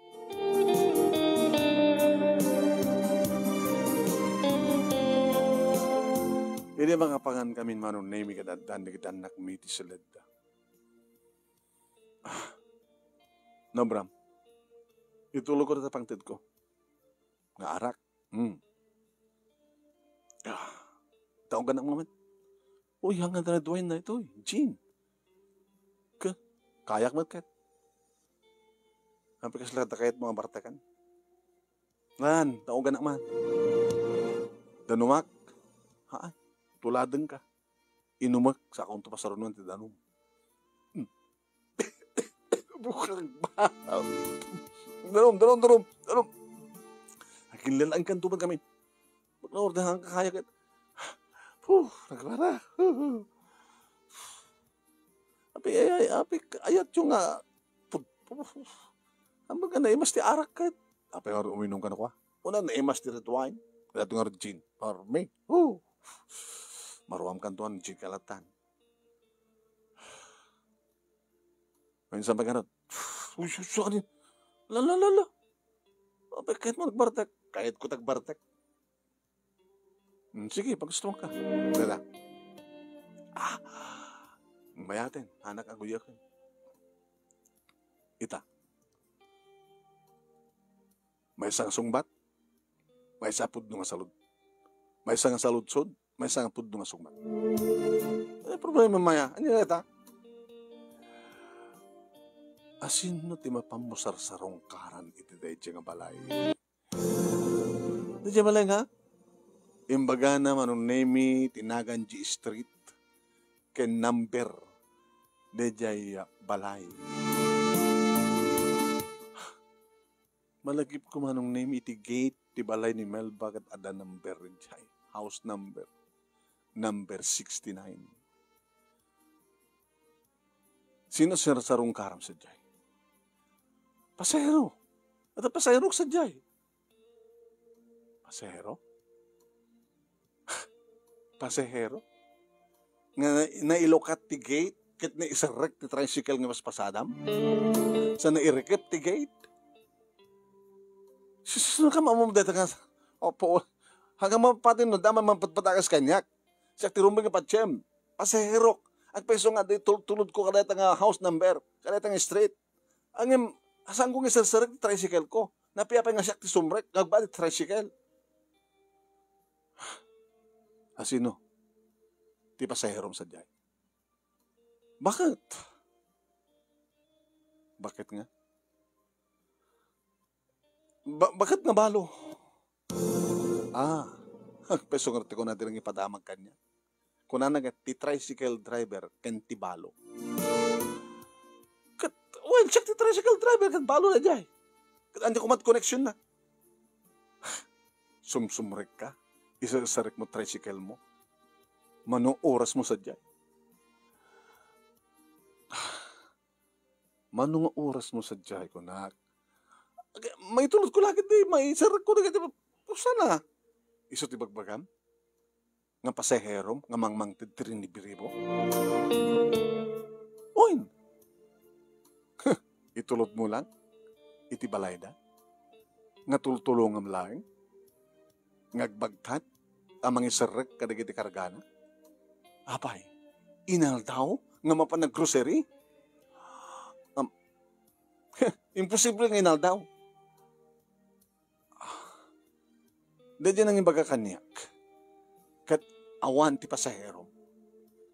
Idi makapangan kami, Manong Nemi, ket addan dagiti annakmi ti siledda. Ah, no, Bram. Itulog ko dita pangted ko. Nga arak. Hmm. Ah, taong ganang moment. Uy, hanggan ta red wine na itoy. Gin. Ka, kayak met ket. Apay kasla ta kayat mo nga bartekan? Lan, naugan man. Danumak. Haan, tuladeng ka. Inumek, sakon to pasarunon ti danum. Hmm. Bukag ba? Danum, danum, danum, danum. Aginlan-an kan tuman kami. Pagnaordahan ka kaya ket. Puh, nagmara. Apay, ay, ay, apay, ayat yung nga, pud-, pud-, ang mga naimas ti arak ket. Apay, uminom ka na kwa? Una, naimas ti red wine. Kaya ito nga red gin. Parmi. Huh. Maruam kan tuan, gin kalatan. Minsan pa ganun. Uy, sus, sus, ano yun? La, la, la, la. Apay, kayat mo nagbartek? Kayat ko tagbartek. Hmm, sige, pag gusto mo ka. Dala. Ah! Mayaten, anak, aguyak. Ita. Maysa nga sungbat, maysa pudno nga salud. Maysa nga saludsod, maysa nga pudno nga sungbat. Eh, problema maya. Anya dayta? Asino ti mapan mo sarsarungkaran iti daydiay nga balay? Daydiay balay nga? Imbagana Manong Nemi ti nagan di street ken number daydiay balay. Malagipko Manong Nemi iti gate ti balay ni Melba ket adda number idiay. House number. Number sixty-nine. Sino sarsarungkaram sadiay? Pasahero. Adda pasahero sadiay. Pasahero? Pasahero? Nga na-, nailukat ti gate, ket naiserrek ti tricycle nga paspasadam? Sa nairikep ti gate? Sus, no, kamamam dayta nga, opo, hanggang mapatay no, damay manpatpatakas kaniak. Siak ti rumbeng nga patiem. Pasaherok. Agpayso nga di tul-, tulodko kadayta nga house number, kadayta nga street. Ngem, saanko nga iserserrek ti tricycle ko? Napiapay nga siak ti sumrek, nga agbaga ti tricycle. Asino? Ti pasaherom sadiay. Baket? Baket nga? Ba-, baket nga balo? Ah, agpayso nga ti kunana ti nangipadamag kaniak. Kunana nga ti tricycle driver ken ti balo. Ket, well, siak ti tricycle driver ket balo daydiay. Ket ania koma ti koneksionna? Sumsumrek ka? Iserserrek mo tricycle mo? Mano oras mo sadiay? Mano nga oras mo sadiay, kunak? Maitulod ko la ket di, maiserrek ko dagiti pusana. Isu ti bagbagam? Nga pasaherom nga mangmangted ti rinibiribo? Wen, itulod mo lang iti balayda nga tultulongam laeng nga agbagtat a mangiserrek kadagiti kargana? Apay, inaldaw nga mapan naggrocery? Am-, imposible nga inaldaw. Daydiay nangibaga kaniak, ket awan ti pasaherom.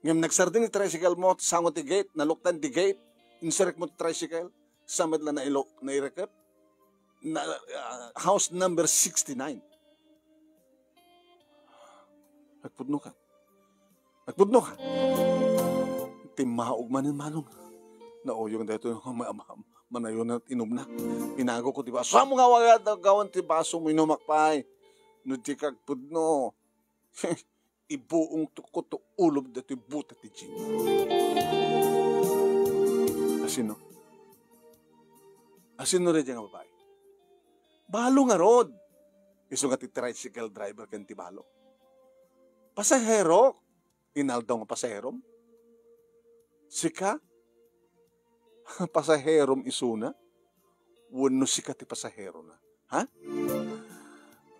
Ngem nagsardeng ti tricycle mo, sango ti gate, naluktan ti gate, inserrek mo ti tricycle, sa met la nailo-, nairikep, na, ah, house number sixty-nine. Agpudno ka. Agpudno ka. Timmaog manen, Manong. Nauyong daytoy nga ma-, ma-, manayon at inumna. Inagok ko ti baso. Amo nga waga, gawan ti baso mo, inumak pay. No di ka agpudno, ibuong to ko to ulob daytoy buta ti gin. Asino? Asino daydiay nga babai? Balo ngarud. Isu nga ti tricycle driver ken ti balo. Pasahero. Inaldaw nga pasaherom? Sika? Pasaherom isuna? Wenno sika ti pasaherona? Ha?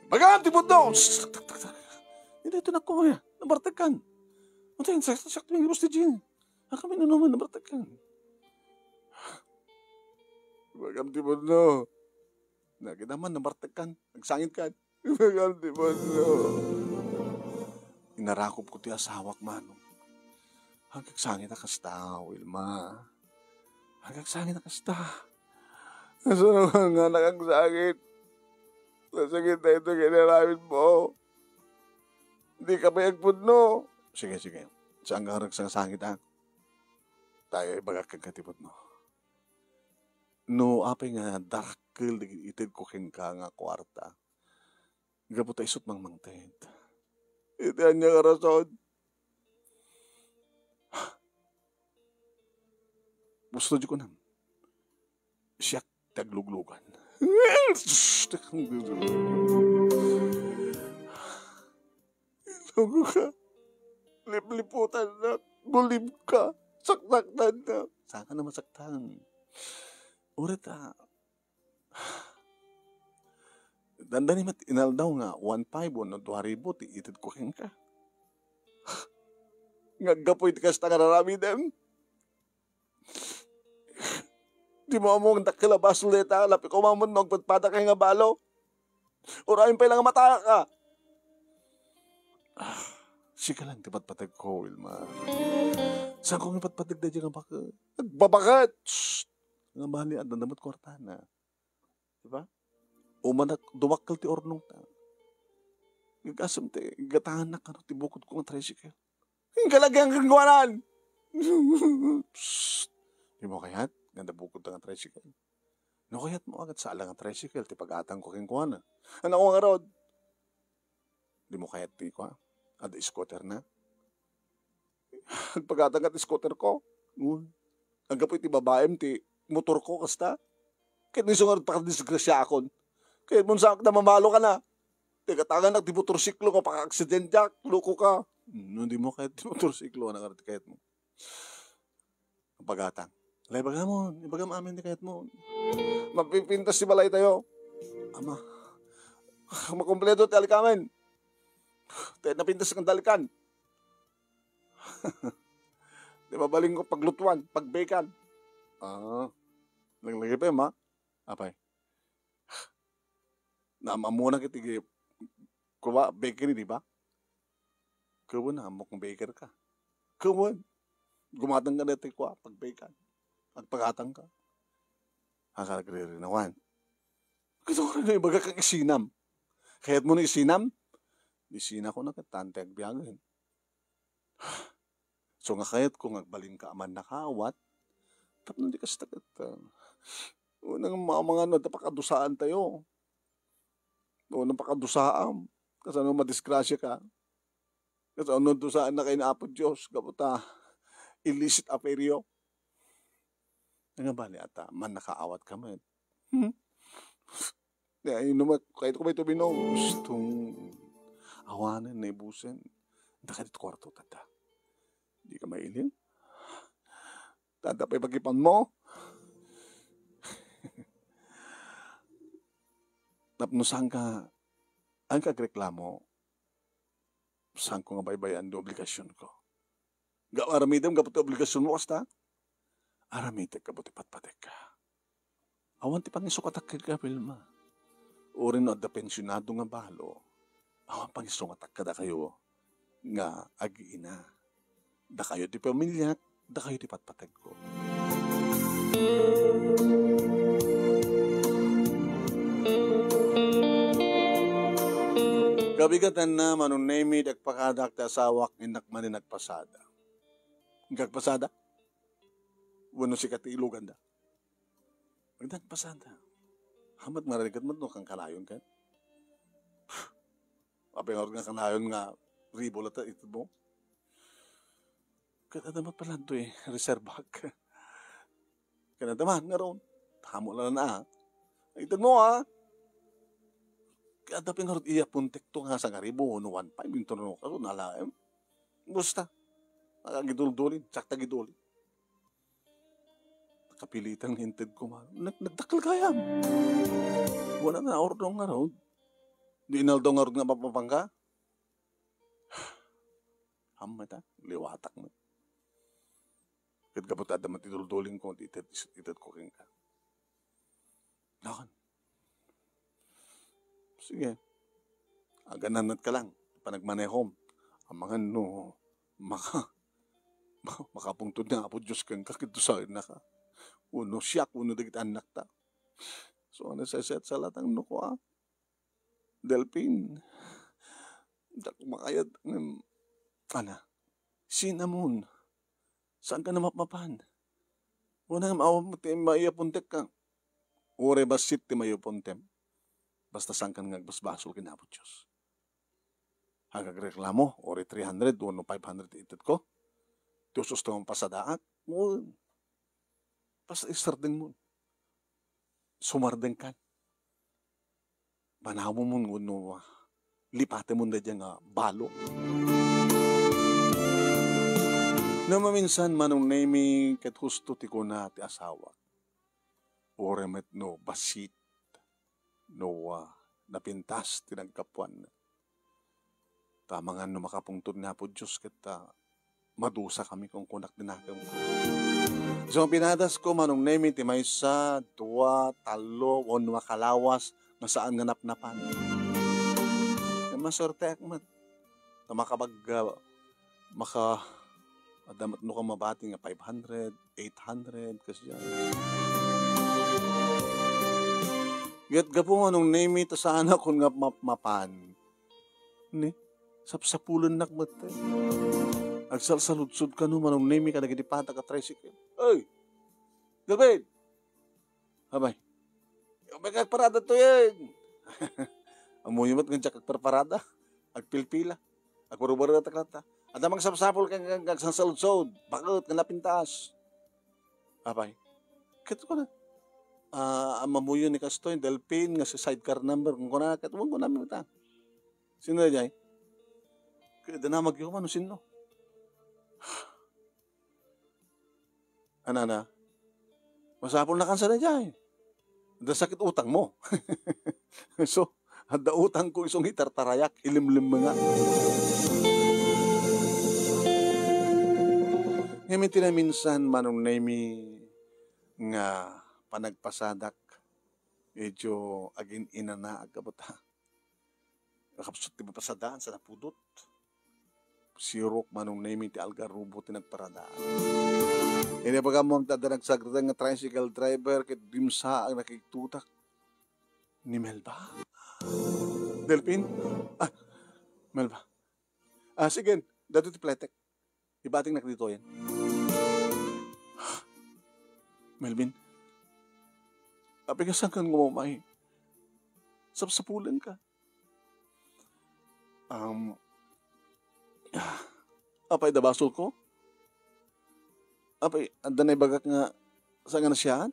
Bagam ti pudno! Daytoy nakuma. Nabartekkan. Untay, siak, siak ti mangibus ti gin. Kami no naman, nabartekkan. Bagam ti pudno. Naginaman, nabartekkan. Nagsangitkan. Bagam ti pudno. Inarakop ko ti asawak, Manong. Agagsangit a kasta, Wilma. Agagsangit a kasta. Kasano nga, nga nakagsangit? Nasakit na ito kinaramid mo. Di ka pay agpudno. Sige, sige. Saan ka nagsangsangit, ha? Tayo, ibagak kenka ti pudno. No apay nga darakkel dagiti itedko kenka nga kuarta, gapu ta isut' mangmangted. Iti ania nga rason? Gusto di kunam. Siak ti agluglugan. Ilugo ka. Lipliputan na. Gulib ka. Saktaktan na. Saan ka na masaktan? Urit, ah, dandani met inaldaw nga one five wenno dua ribu ti itedko kenka. Nga aggapu iti kasta nga raramidem, di mo ammo nga dakkel a basol dayta, lapi koma met no agpadpadakay nga balo. Uray pay la nga matayaka. Ah, sika lang ti patpategko, Wilma. Saanko nga ipatpateg daydiay nga baket? Agbabaket! Shh! Nga bali, adda met kuartana. Di ba? Umanak, dumakkel ti urnongta. Gasem ti gatangannak kano ti bukodko nga tricycle. Inka lagi ang kangkuanan! Psst! Di mo kayat nga adda bukodta nga tricycle? No kayat mo, agat sala nga tricycle ti pagatangko kenkuana. Ania ngarud? Di mo kayat ti kua? Adda scooter na? Agpagatangka ti scooter ko. Uy. Aggapu iti babaem ti motor ko, kasta? Ket isu ngarud, pakadisgrasiaakon. Ket mo saanka, mamalo ka na. Ti gatangannak ti motorsiklo nga pakaaksidentiak, loko ka. No di mo kayat ti motorsiklo, ania ngarud ti kayat mo? Pagatang. Ala, ibagam, ibagam amin ti kayat mo. Mapipintas ti balay tayo. Ama, makumpleto ti alikamen. Ti napintas nga dalikan. Ti mabalin ko paglutuan, pagbekan. Ah, laglagiak pay, ma. Apay. Naam-ammonak iti gi-, kua, bakery, di ba? Ket wen, ammok nga baker ka. Ket wen, gumatang ka daytoy kua, pagbekan. Agpagatang ka. Agrigrinawan. Ket wen, ibagak nga isinam. Kayat mo no isinam? Isinako na ket, ta ti agbiagen. So nga kayatko nga agbalinka a mannakaawat, tapno di kasta ket, ah, unay nga mamangan no adda pakadusaantayo. Unay pakadusaam. Kasano madisgrasiaka? Kasano dusaannaka ni Apo Dios gapu ta illicit affairyo? Nga bali ata, mannakaawatka met. Hmm? Ay, no, ma-, kayatko bay tuminom. Gusto awanen, naibusen. Anta kadi ti kuarto, tata. Di ka mailiw? Tata, pay pagipan mo? Tapno saanka, saanka agreklamo, saanko nga baybay-an ti obligasionko. Ga-, aramidem gapu ti obligasionmo, kasta? Aramidek gapu ti patpategka. Awan ti pangisukatak kenka, Vilma. Uray no adda pensionado nga balo, awan pangisukatak kadakayo nga agi-ina. Dakayo ti pamiliak, dakayo ti patpategko. Kabigatanna, Manong Nemy, dagpakadak ti asawak, innak manen nagpasada. Nagpasada? Wenno sika ti iluganda? Nagpasada. Hamat, mararigat met no kankanayon ket. Apay ngarud nga kanayon nga ribo latta ited mo? Ket adda met pala ditoy reservak. Ket adda man ngarud. Tamo la na, ah. Ited mo, ah. Ket adda pay ngarud iya puntekto nga sangaribo no one five, inton no kaso nalaem. Basta. Nakagidulduling, sakta gidulin. Nakapilitan nga intedko man. Nag-, nagdakkel gayam. Wala na, urdong ngarud. Di inaldaw ngarud nga mapapangka. Hamat, ah, liwatak met. Ket gapu ta adda met ti duldulingko, ti ited-, itedko kenka. Awan. Sige. Agananat ka lang. Panagmanehom. Amangan no maka-, makapungtod ni Apo Dios kenka ket dusaennaka. Wenno siak, wenno dagiti annakta. So, ano, sesset sa latang no kua? Delpin, diak makayat ngem, ana, cinnamon, saanka a mapmapan? Kunam, awan met ti maiyapontek ka. Uray bassit ti maiyapontem. Basta saankan nga agbasbasol ken Apo Dios. Agagreklamo, uray three hundred wenno five hundred ti itedko. Ti usus ti mapasadaak. Wen, basta isardengmon. Sumardengkan. Panawemon wenno, ah, lipatemon daydiay nga balo. No maminsan, Manong Nemy, ket husto ti kuna ti asawak. Uray met no bassit, no, ah, napintas ti naggapuanna. Ta amangan no makapungtod ni Apo Dios ket, ah, madusakami, kunkunak ti nakemko. Isu nga pinadasko, Manong Nemy, ti maysa, dua, tallo, wenno a kalawas nga saan nga napnapan. Ngem masuerteak met. Ta makabagga, maka-, adda met no ka mabati nga five hundred, eight hundred, kasdiay. Ket gapu, Manong Nemy, ta saanakon nga mapmapan. Ni, sapsapulennak met. Agsalsaludsod kano, Manong Nemy, kadagiti patak a tricycle. Oy! David! Abay. Abay, agparada to yan. Ammoyo met nga diak agparparada. Agpilpila. Agbarubaruetak latta. Adda mangsapsapul ken, ken, ken agsalsaludsod. Baket nga napintas. Abay. Ket kuna, ah, ammoyo ni kastoy, Delpin, nga si sidecar number, kung kuna, ket wen kuna, mita. Sino daydiay? Ket adda namagyo man, no sinno? Anana, masapul na kansa daydiay. Adda sakit utangmo. So, adda utangko isu nga itartarayak, ilimlimmengak. Ngem iti naminsan, Manong Nemy, nga panagpasadak, medyo agin-inanaak, kabata. Nakapsut ti papasadaan sa napudot. Sirok, Manong Nemy, ti algarubo ti nagparadaan. Inibagam mo, adda nagsagradang nga tricycle driver ket dimsaag nakigtutak ni Melba. Delpin? Ah, Melba. Ah, sige, daytoy ti pletek. Ibatiknak ditoyen. Melvin, apay, kasano nga umay? Sapsapulenka. Um, apay, adda basolko? Apay, adda naibagak nga saan nga nasiaat?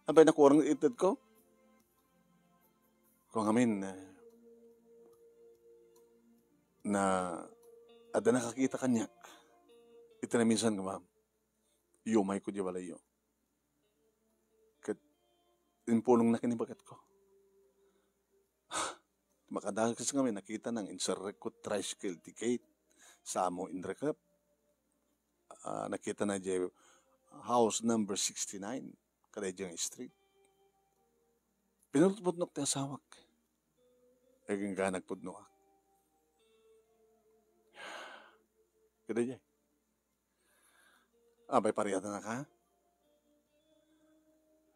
Apay, nakurang itedko? Kung amin, eh, na adda nakakita kaniak, iti naminsan nga, ma'am, yumayko di balayyo. Ket impulongna ken ni baketko. Makadakes ngamin, nakitana nga inserrekko tricycle ticket, samo inrekep. Ah, nakitana diay house number sixty-nine, kadaydiay nga street. Pinutputnok ti asawak. Agingga nagpudnoak. Kadaydiay. Apay, paritanaka?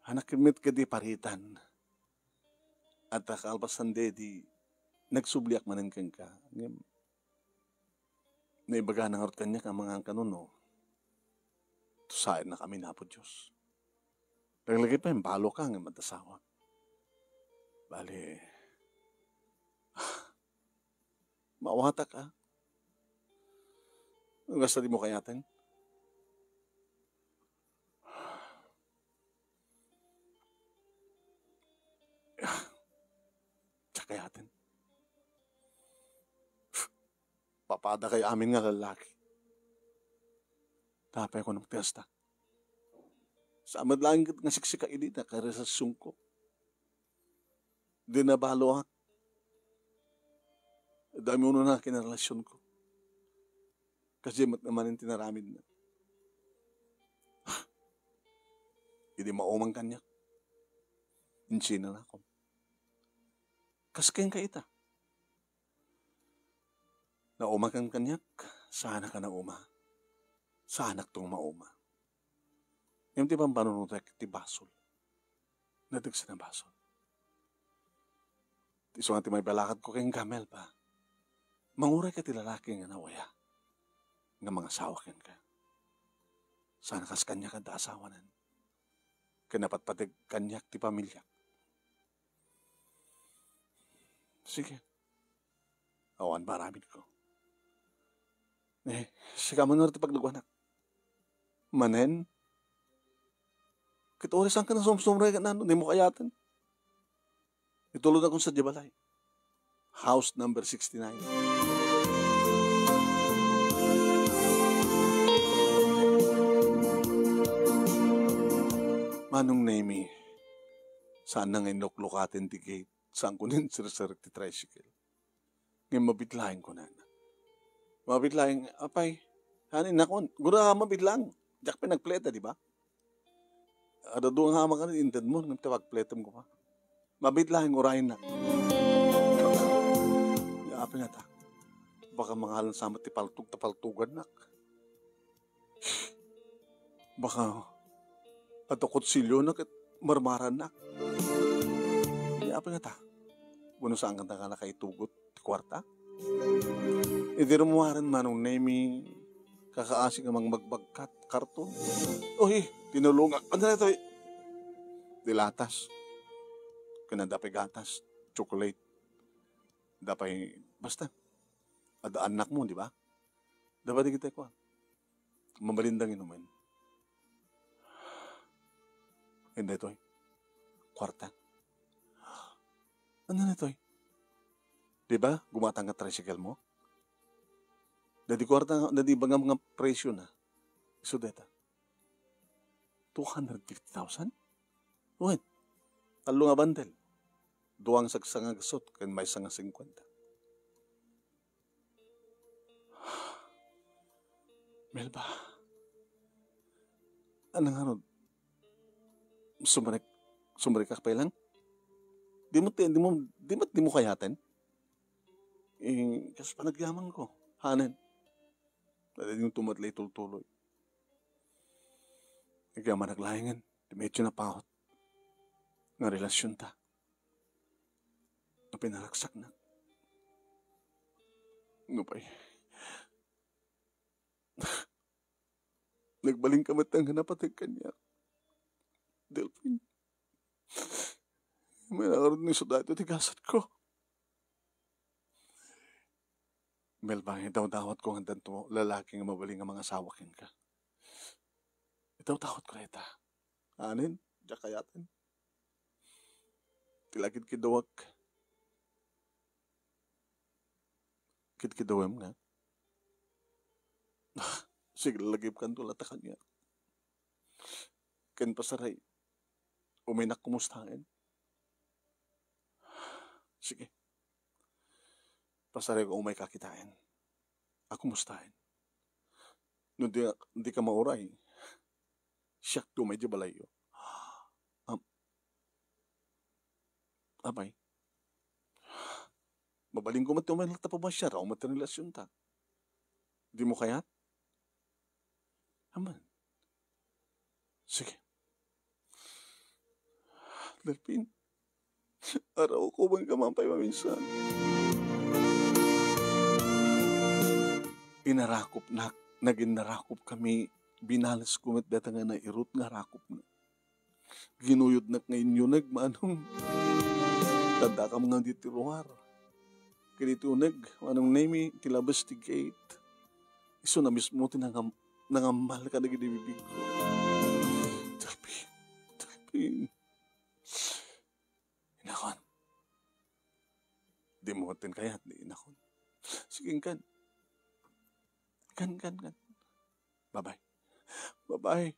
Anak met kadi paritan. Adda kalpasan daydi, nagsubliak manen kenka. Ngem, naibagana ngarud kaniak a mangan kano no tusaennakami ni Apo Dios. Laglagipen, baloka ngem adda asawak. Bale, maawatak, a. Ngem kasta dimo kayaten? Diak kayaten. Papadakay amin nga lallaki. Apay, kunam ti kasta. Saan met laeng ket nga siksika idi ta karelasionko. Di nabaloak. Dami unona kinarelasionko. Kasdiay met manen ti naramidna. Idi maumang kaniak, insinanakon. Kas kenka ita. Naumakan kaniak, saanaka nauma. Saanakto nga mauma. Ngem ti pampanunotek ti basol. Nadagsen a basol. Ti isu nga ti maibalakadko kenka, Melba. Manguray ka ti lalaki nga nawaya nga mangasawa kenka. Saan a kas kaniak adda asawanen. Ken napatpateg kaniak ti pamiliak. Sige. Awan ba aramidko? Eh, sika man ngarud ti paglaguanak. Manen, ket uray saan ka nasumsumrek nga nano, dimo kayaten. Itulodakon sadiay balay. House number sixty-nine. Manong Nemi, saan na nga inluklukaten ti gate, saan ko nin sirsirek ti tricycle. Ngem mabit laeng kunana. Mabit laeng, apay, han innakon, gura mabit laeng. Diak pay nagpleta, di ba? Adda dua nga amak a intedmo, ngem ta pagpletem ko pa. Mabit laeng urayna. Apay ngata, baka mangalan sa met ti paltog ta paltogannak. Baka adda kutsilyona ket marmarannak. Apay ngata, wenno saan kanta nga nakaitugot ti kuarta? Idi rummuaren Manong Nemi, kakaasi nga mangbagbagkat karton. Uy, tinulongak. Ania daytoy? Ti latas. Ken adda pay gatas, chocolate. Adda pay, basta. Adda annakmo, di ba? Adda pay dagiti kuan. Mabalinda nga inumen. Ken daytoy. Kuarta. Ania daytoy? Di ba? Gumatang nga tricycle mo? Daydi kuarta nga, daydi bangam nga presyo na. Isu dayta. Two hundred fifty thousand? Wen, tallo nga bandel. Dua nga sagsangagasut ken maysa nga singkuenta. Melba. Ania ngarud? Sumrek, sumrekak pay lang? Di mo ti, di mo, di mo, di mo kayaten? Eh, kas panagyamanko. Hanen. Daytoy met la itultuloy. Agyamanak laengen ti medyo napaut nga relasionta. Nga pinaragsaknak. Nupay. Nagbalinka met nga napateg kaniak. Delfin. May nangarod ni sudado ti gasatko. Melba, idawdawatko nga addanto lalaki nga mabalin nga mangasawa kenka. Idawdawatko dayta. Anen, diak kayaten. Ti lagid kidawak. Kidkidawem nga. Sige, lagipkanto la ta kaniak. Ken pasaray, umaynak kumustaen. Sige. Pasaray ko umayka kitaen. A kumustaen. No di, di ka mauray, siak ti umay di balayyo. Am-, Apay? Mabalinko met ti umaynak ta pamasiar, awan met ti relasionta. Di mo kayat? Aman. Sige. Delfin, araw ko man ka man pay maminsan. Inarakupnak, naging narakop kami, binales ko met dayta nga nairut nga rakupna. Ginuyodnak nga inyuneg, manong. Tadakam nga diti ruar. Ken iti uneg, manong Nemi, ti labes ti gate. Isuna mismo ti nangam-, nangammal kadagiti bibigko. Delfin, Delfin. Inakon. Di mo tin kayat, di inakon. Sige, kan. Kan, kan, kan. Bye-bye. Bye-bye.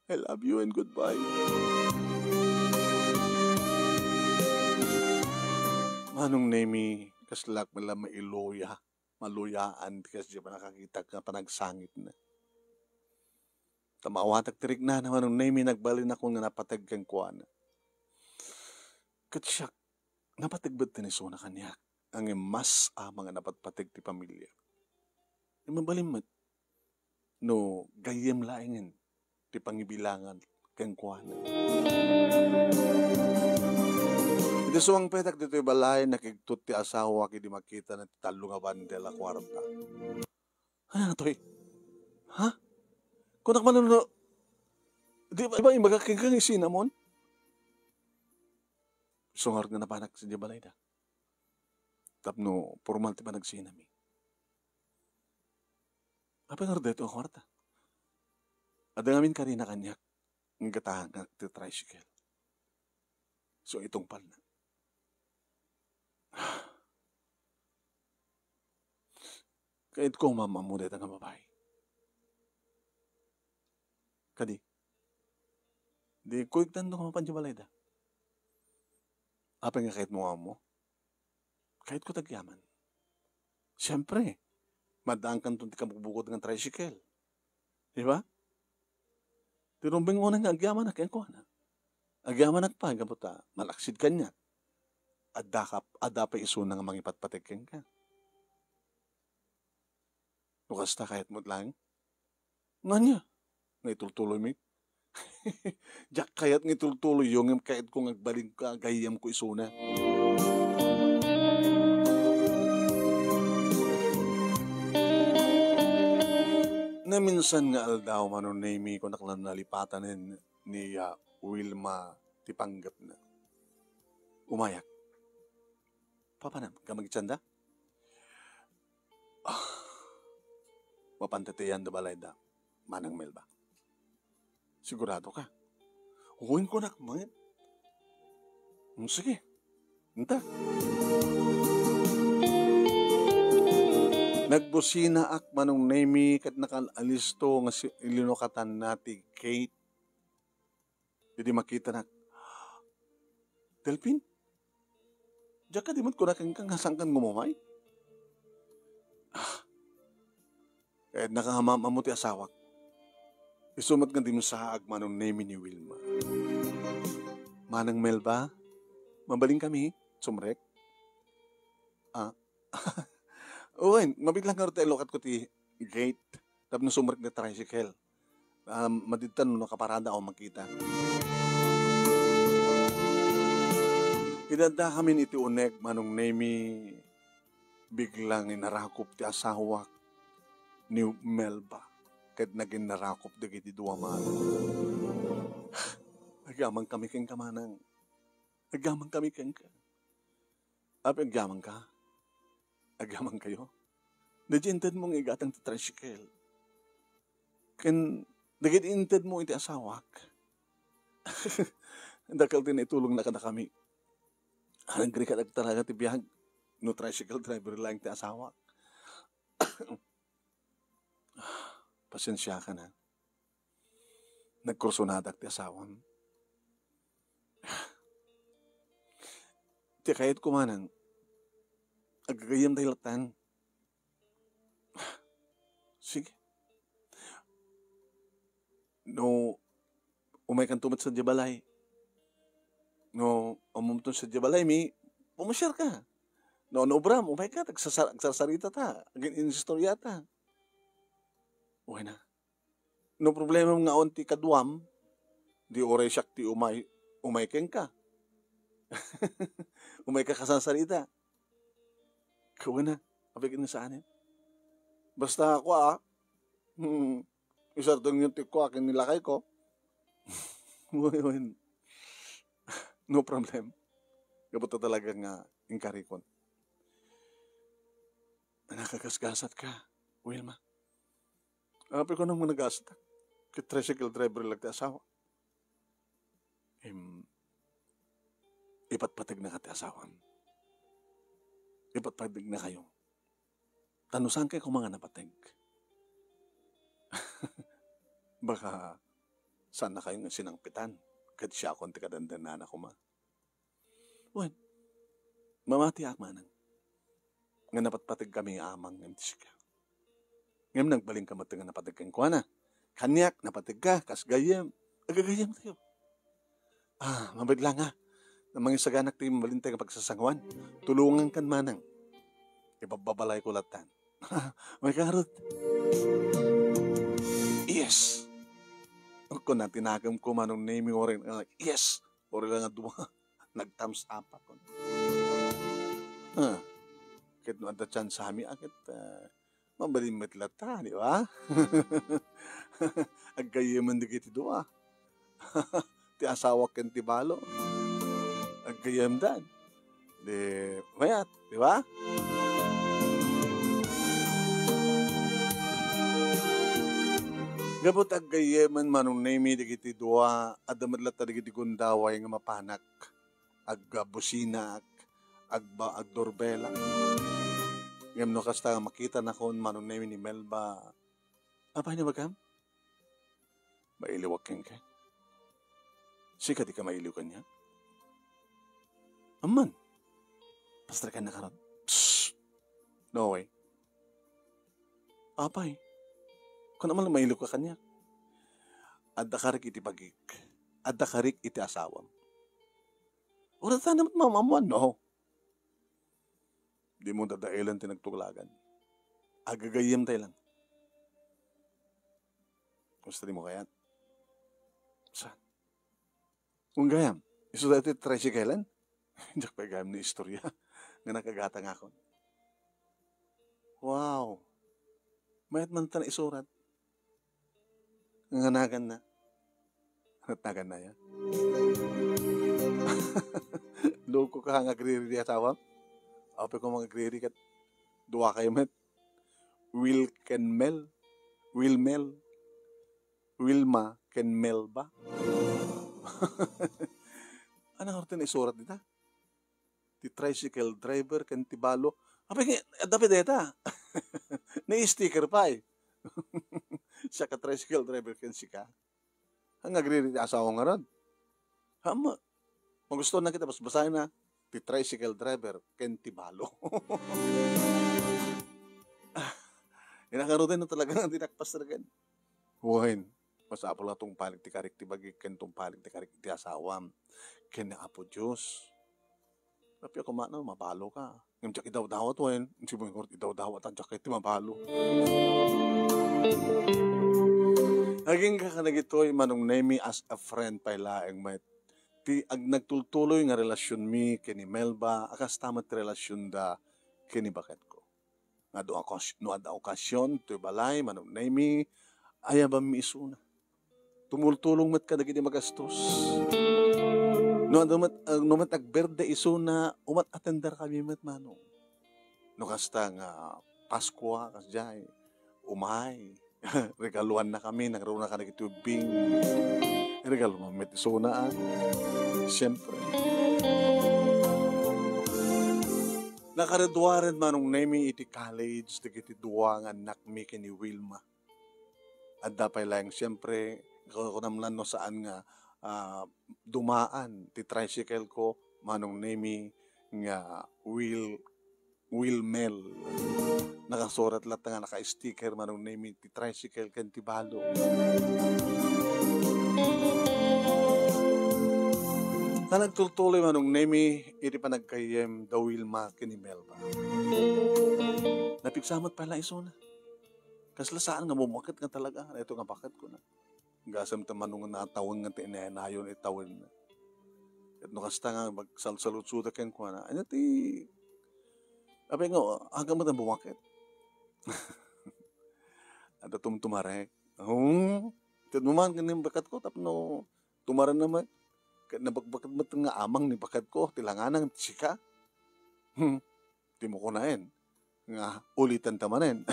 I love you and goodbye. Manong Nemi, kaslak man la mailuya, maluyaan ti kasdiay a pannakakitak nga panagsangitna. Ta maawatak ti riknana, Manong Nemi, nagbalinakon nga napateg kenkuana. Ket siak, napateg met ti isuna kaniak, ngem mas ama nga napatpateg ti pamiliak. Mabalin met, no gayyem laengen ti pangibilangan kenkuana. Iti sumangpetak ditoy balay, nakigtot ti asawak idi makitana ti tallo nga bandel a kuarta. Ania toy? Ha? Kunak man no, di ba, di ba imbagak kenka nga cinnamon? Sungarud nga napanak sadiay balayda. Tapno pormal ti panagsinami. Apay ngarud daytoy a kuarta? Adda ngamin karina kaniak nga gatangak ti tricycle. So, itungpalna. Kayatko nga maam-ammo dayta nga babai. Kadi, di kuyogtan no nga mapan di balayda. Apay nga kayatmo nga maammo? Kayatko ti agyaman. Siempre, maddaankanton ti kabukbukod nga tricycle. Di ba? Ti rumbeng unay nga agyamanak kenkuana. Agyamanak pay gapu ta malaksid kaniak. Adda ka, adda pay isuna nga mangipatpateg kenka. No kasta, kayatmo laeng? Ngania? Nga itultuloymi? Diak kayat nga itultuloyyo, ngem kayatko nga agbalinka, gayyemko isuna. Naminsan nga aldaw, Manong Nemy, kunak la nalipatanen ni, ah, Wilma ti panggepna. Umayak. Papanam, gamag itsanda? Ah, mapan ti ayan da balayda, Manang Melba. Sigurado ka? Wen, kunak met. Hmm, sige. Inta. Nagbusinaak, Manong Nemy, ket nakan-alisto nga si-, linukatanna ti gate. Idi makitanak, "Delphin? Diak kadi met kuna kenka nga saankan nga umay?" Ah, kayatnaka nga maam-ammo ti asawak. Isu met nga dimsaag, Manong Nemy, ni Wilma. "Manang Melba, mabalinkami, sumrek?" Ah, wen, mabiit lang ngarud ta ilukatko ti gate tapno sumrek ti tricycle. Ah, madidtan no nakaparada a makita. Idi addakamin iti uneg, Manong Nemy, biglang inarakop ti asawak ni Melba ket naginnarakop dagiti dua, Manong. Agyamankami kenka, Manang. Agyamankami kenka. Apay agyamankami? Agyamankayo? Daydi intedmo nga igatang ti tricycle. Ken dagiti intedmo iti asawak. Dakkel ti naitulongna kadakami. Agrika talaga ti biag no tricycle driver laeng ti asawak. Pasensiakan, ha. Nagkursonadak ti asawam. Ti kayatko, Manang, aggayyemtayo lattan. Sige. No umaykanto met sadiay balay. No ammomto sadiay balaymi, pumasiarka. No, no obram, umayka, agsasar-, agsarsaritata, agin-inistoriata. Wen a. No problemam nga awan ti kaduam, di uray siak ti umay, umay kenka. Umayka kasarsarita. Wen a, apay ket saanen. Basta ako, ah, hmm, isardengyo ti kua ken ni lakayko. Wen, wen. No problem. Gapu ta talaga nga inkarikon. Nakagasgasatka, Wilma. Apay kunam nga nagasatak? Ket tricycle driver laeng ti asawa. Em, ipatpategnaka ti asawam. Ipatpategnakayo. Ta no saankay koma nga napateg, baka saannakayo nga sinangpetan ket siakon ti kadandannana koma. Wen, mamatiak, Manang, nga napatpategkami nga amang ngem ti sika. Ngem nagbalinka met nga napateg kenkuana. Kaniak, napategka, kas gayyem, agagayyemtayo. Ah, mabiit lang, ha. Mangisaganak ti mabalin nga pagsasanguan. Tulongankan, Manang. Ibabbabalayko lattan. Umayka ngarud. Yes! Kuna ti nakemko, Manong Nemi, uray nga, yes! Uray nga dua, nag-thumbs up ako. Ah, ket no adda chance-ami, ah, ket, ah, mabalin met latta, di ba? Aggayyemen dagiti dua. Ti asawak ken ti balo. Aggayyemdan. Di, mayat, di ba? Gapu ta aggayyemen, Manong Nemi, dagiti dua, adda met latta dagiti gundaway nga mapanak. Agbusinaak, agba-, agdorbelak. Ngem no kasta nga makitanakon, Manong Nemi, ni Melba, apay ni bagam? Mailiwak kenka? Sika di ka mailiw kaniak? Amman. Pasterkan na karon. Psst! No way. Apay. Kuna man mailiw ka kaniak. Adda karik iti bagik. Adda karik iti asawam. Uray ta naman mamamuan, no? Di mo dadaelen ti nagtuglagan. Agagayyem tayo lang. Gusto di mo kayat? Sa? Kung gayam, isu dati tricycle-an? Diak pay gayam ni istorya. Nga nakagatang akon. Wow. Mayat man ta na isurat. Nga nagan na. Natagan na ya. Loko ka nga agriri di asawam? Apay ko mga agriri kat dua kayo met. Will ken Mel. Will Mel. Wilma ken Mel ba? Ano nga rin isurat dita? Ti tricycle driver ken ti balo. Apay nga, dapat deta. Ni sticker pa eh. Siya ka tricycle driver ken sika. Ang agriri ti asawa nga rod. Hama. Magusto na kita, basbasahin na. Ti tricycle driver, ken ti balo. Inakaruten na talaga nga dinakpas talaga. Wen, masapul nga tungpalik ti karik ti bagik, ken tungpalik ti karik ti asawam. Ken ni Apo Diyos. Apay a kumano, mabalo ka. Ngem diak idawdawat wen, insi mo ingot idawdawat, diak ket ti mabalo. Agingga kadagitoy, Manong Nemi, as a friend pay laeng met. Ti ag-, nagtultuloy nga relasionmi ken ni Melba, a kasta met ti relasionda ken ni baketko. Nga no okas-, no adda okasion, toy balay, Manong Nemi, ayabammi isuna. Tumultulong met kadagiti magastos. No, no met, ah, no met agberde isuna, umat-atender kami met, Manong. No kasta nga Paskua, kasdiay, umay. Regaluan na kami, nangruna ka na iti ubbing. Regalo man met isuna, ah. Siyempre. Nakaradua ren, Manong Nemi, iti college, dagiti dua nga annakmi ken ni Wilma. Adda pay laeng, siyempre, ku-, kunam lan no saan nga, ah, dumaan ti tricycle ko, Manong Nemi, nga Will, Will Mel. Nakasurat latta nga naka-sticker, Manong Nemi, ti tricycle ken ti balo. Nga nagtultuloy, Manong Nemi, iti panaggayyem da Wilma ken ni Melba. Napigsa met pay la isuna. Kasla saan nga bummakit nga talaga, ito nga bakit ko na. Gasem ta Manong nga natawen nga ti inayon itawen. Ket no kasta nga magsalsaludsoda kenkuana, ania ti, apay nga, aga met ang bumakit. Adda tumtumarek. Hmm? Ket no man, ken ni baket ko, tapno tumaren na met. Ket nabakbaket met nga amang ni baket ko, ti langanang ti sika. Hmm. Ti mo kunaen nga ulitan ta manen.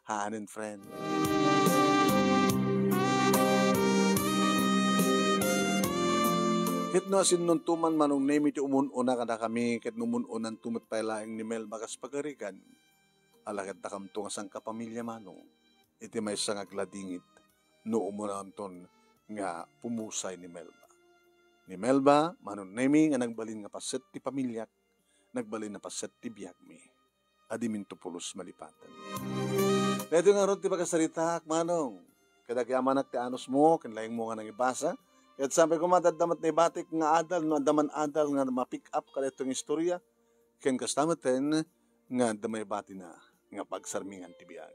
Hanen, friend. Ket no asinnon to man, Manong Nemi, ti umun-una kadakami, ket no umun-unan to met pay laeng ni Mel bakas pagarigan, alagad dakamto nga sangkapamilya, Manong, iti maysa nga agladingit no umunanton nga pumusay ni Melba. Ni Melba, Manong Nemi, nga nagbalin nga paset ti pamilyak, nagbalin a paset ti biagmi. Adiminto pulos malipaten. Daytoy ngarud ti pakasaritaak, Manong. Kadagiti amanak ti anusmo, ken laengmo nga nangibasa. Ket sapay koma, adda met naibatik nga adal, no adda man adal nga ma-pick up kadaytoy nga istorya. Ken kasta met ten nga adda maibatina nga pagsarmingan ti biag.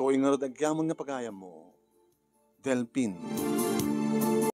Daytoy ngarud agyaman nga pagayammo, Delpin.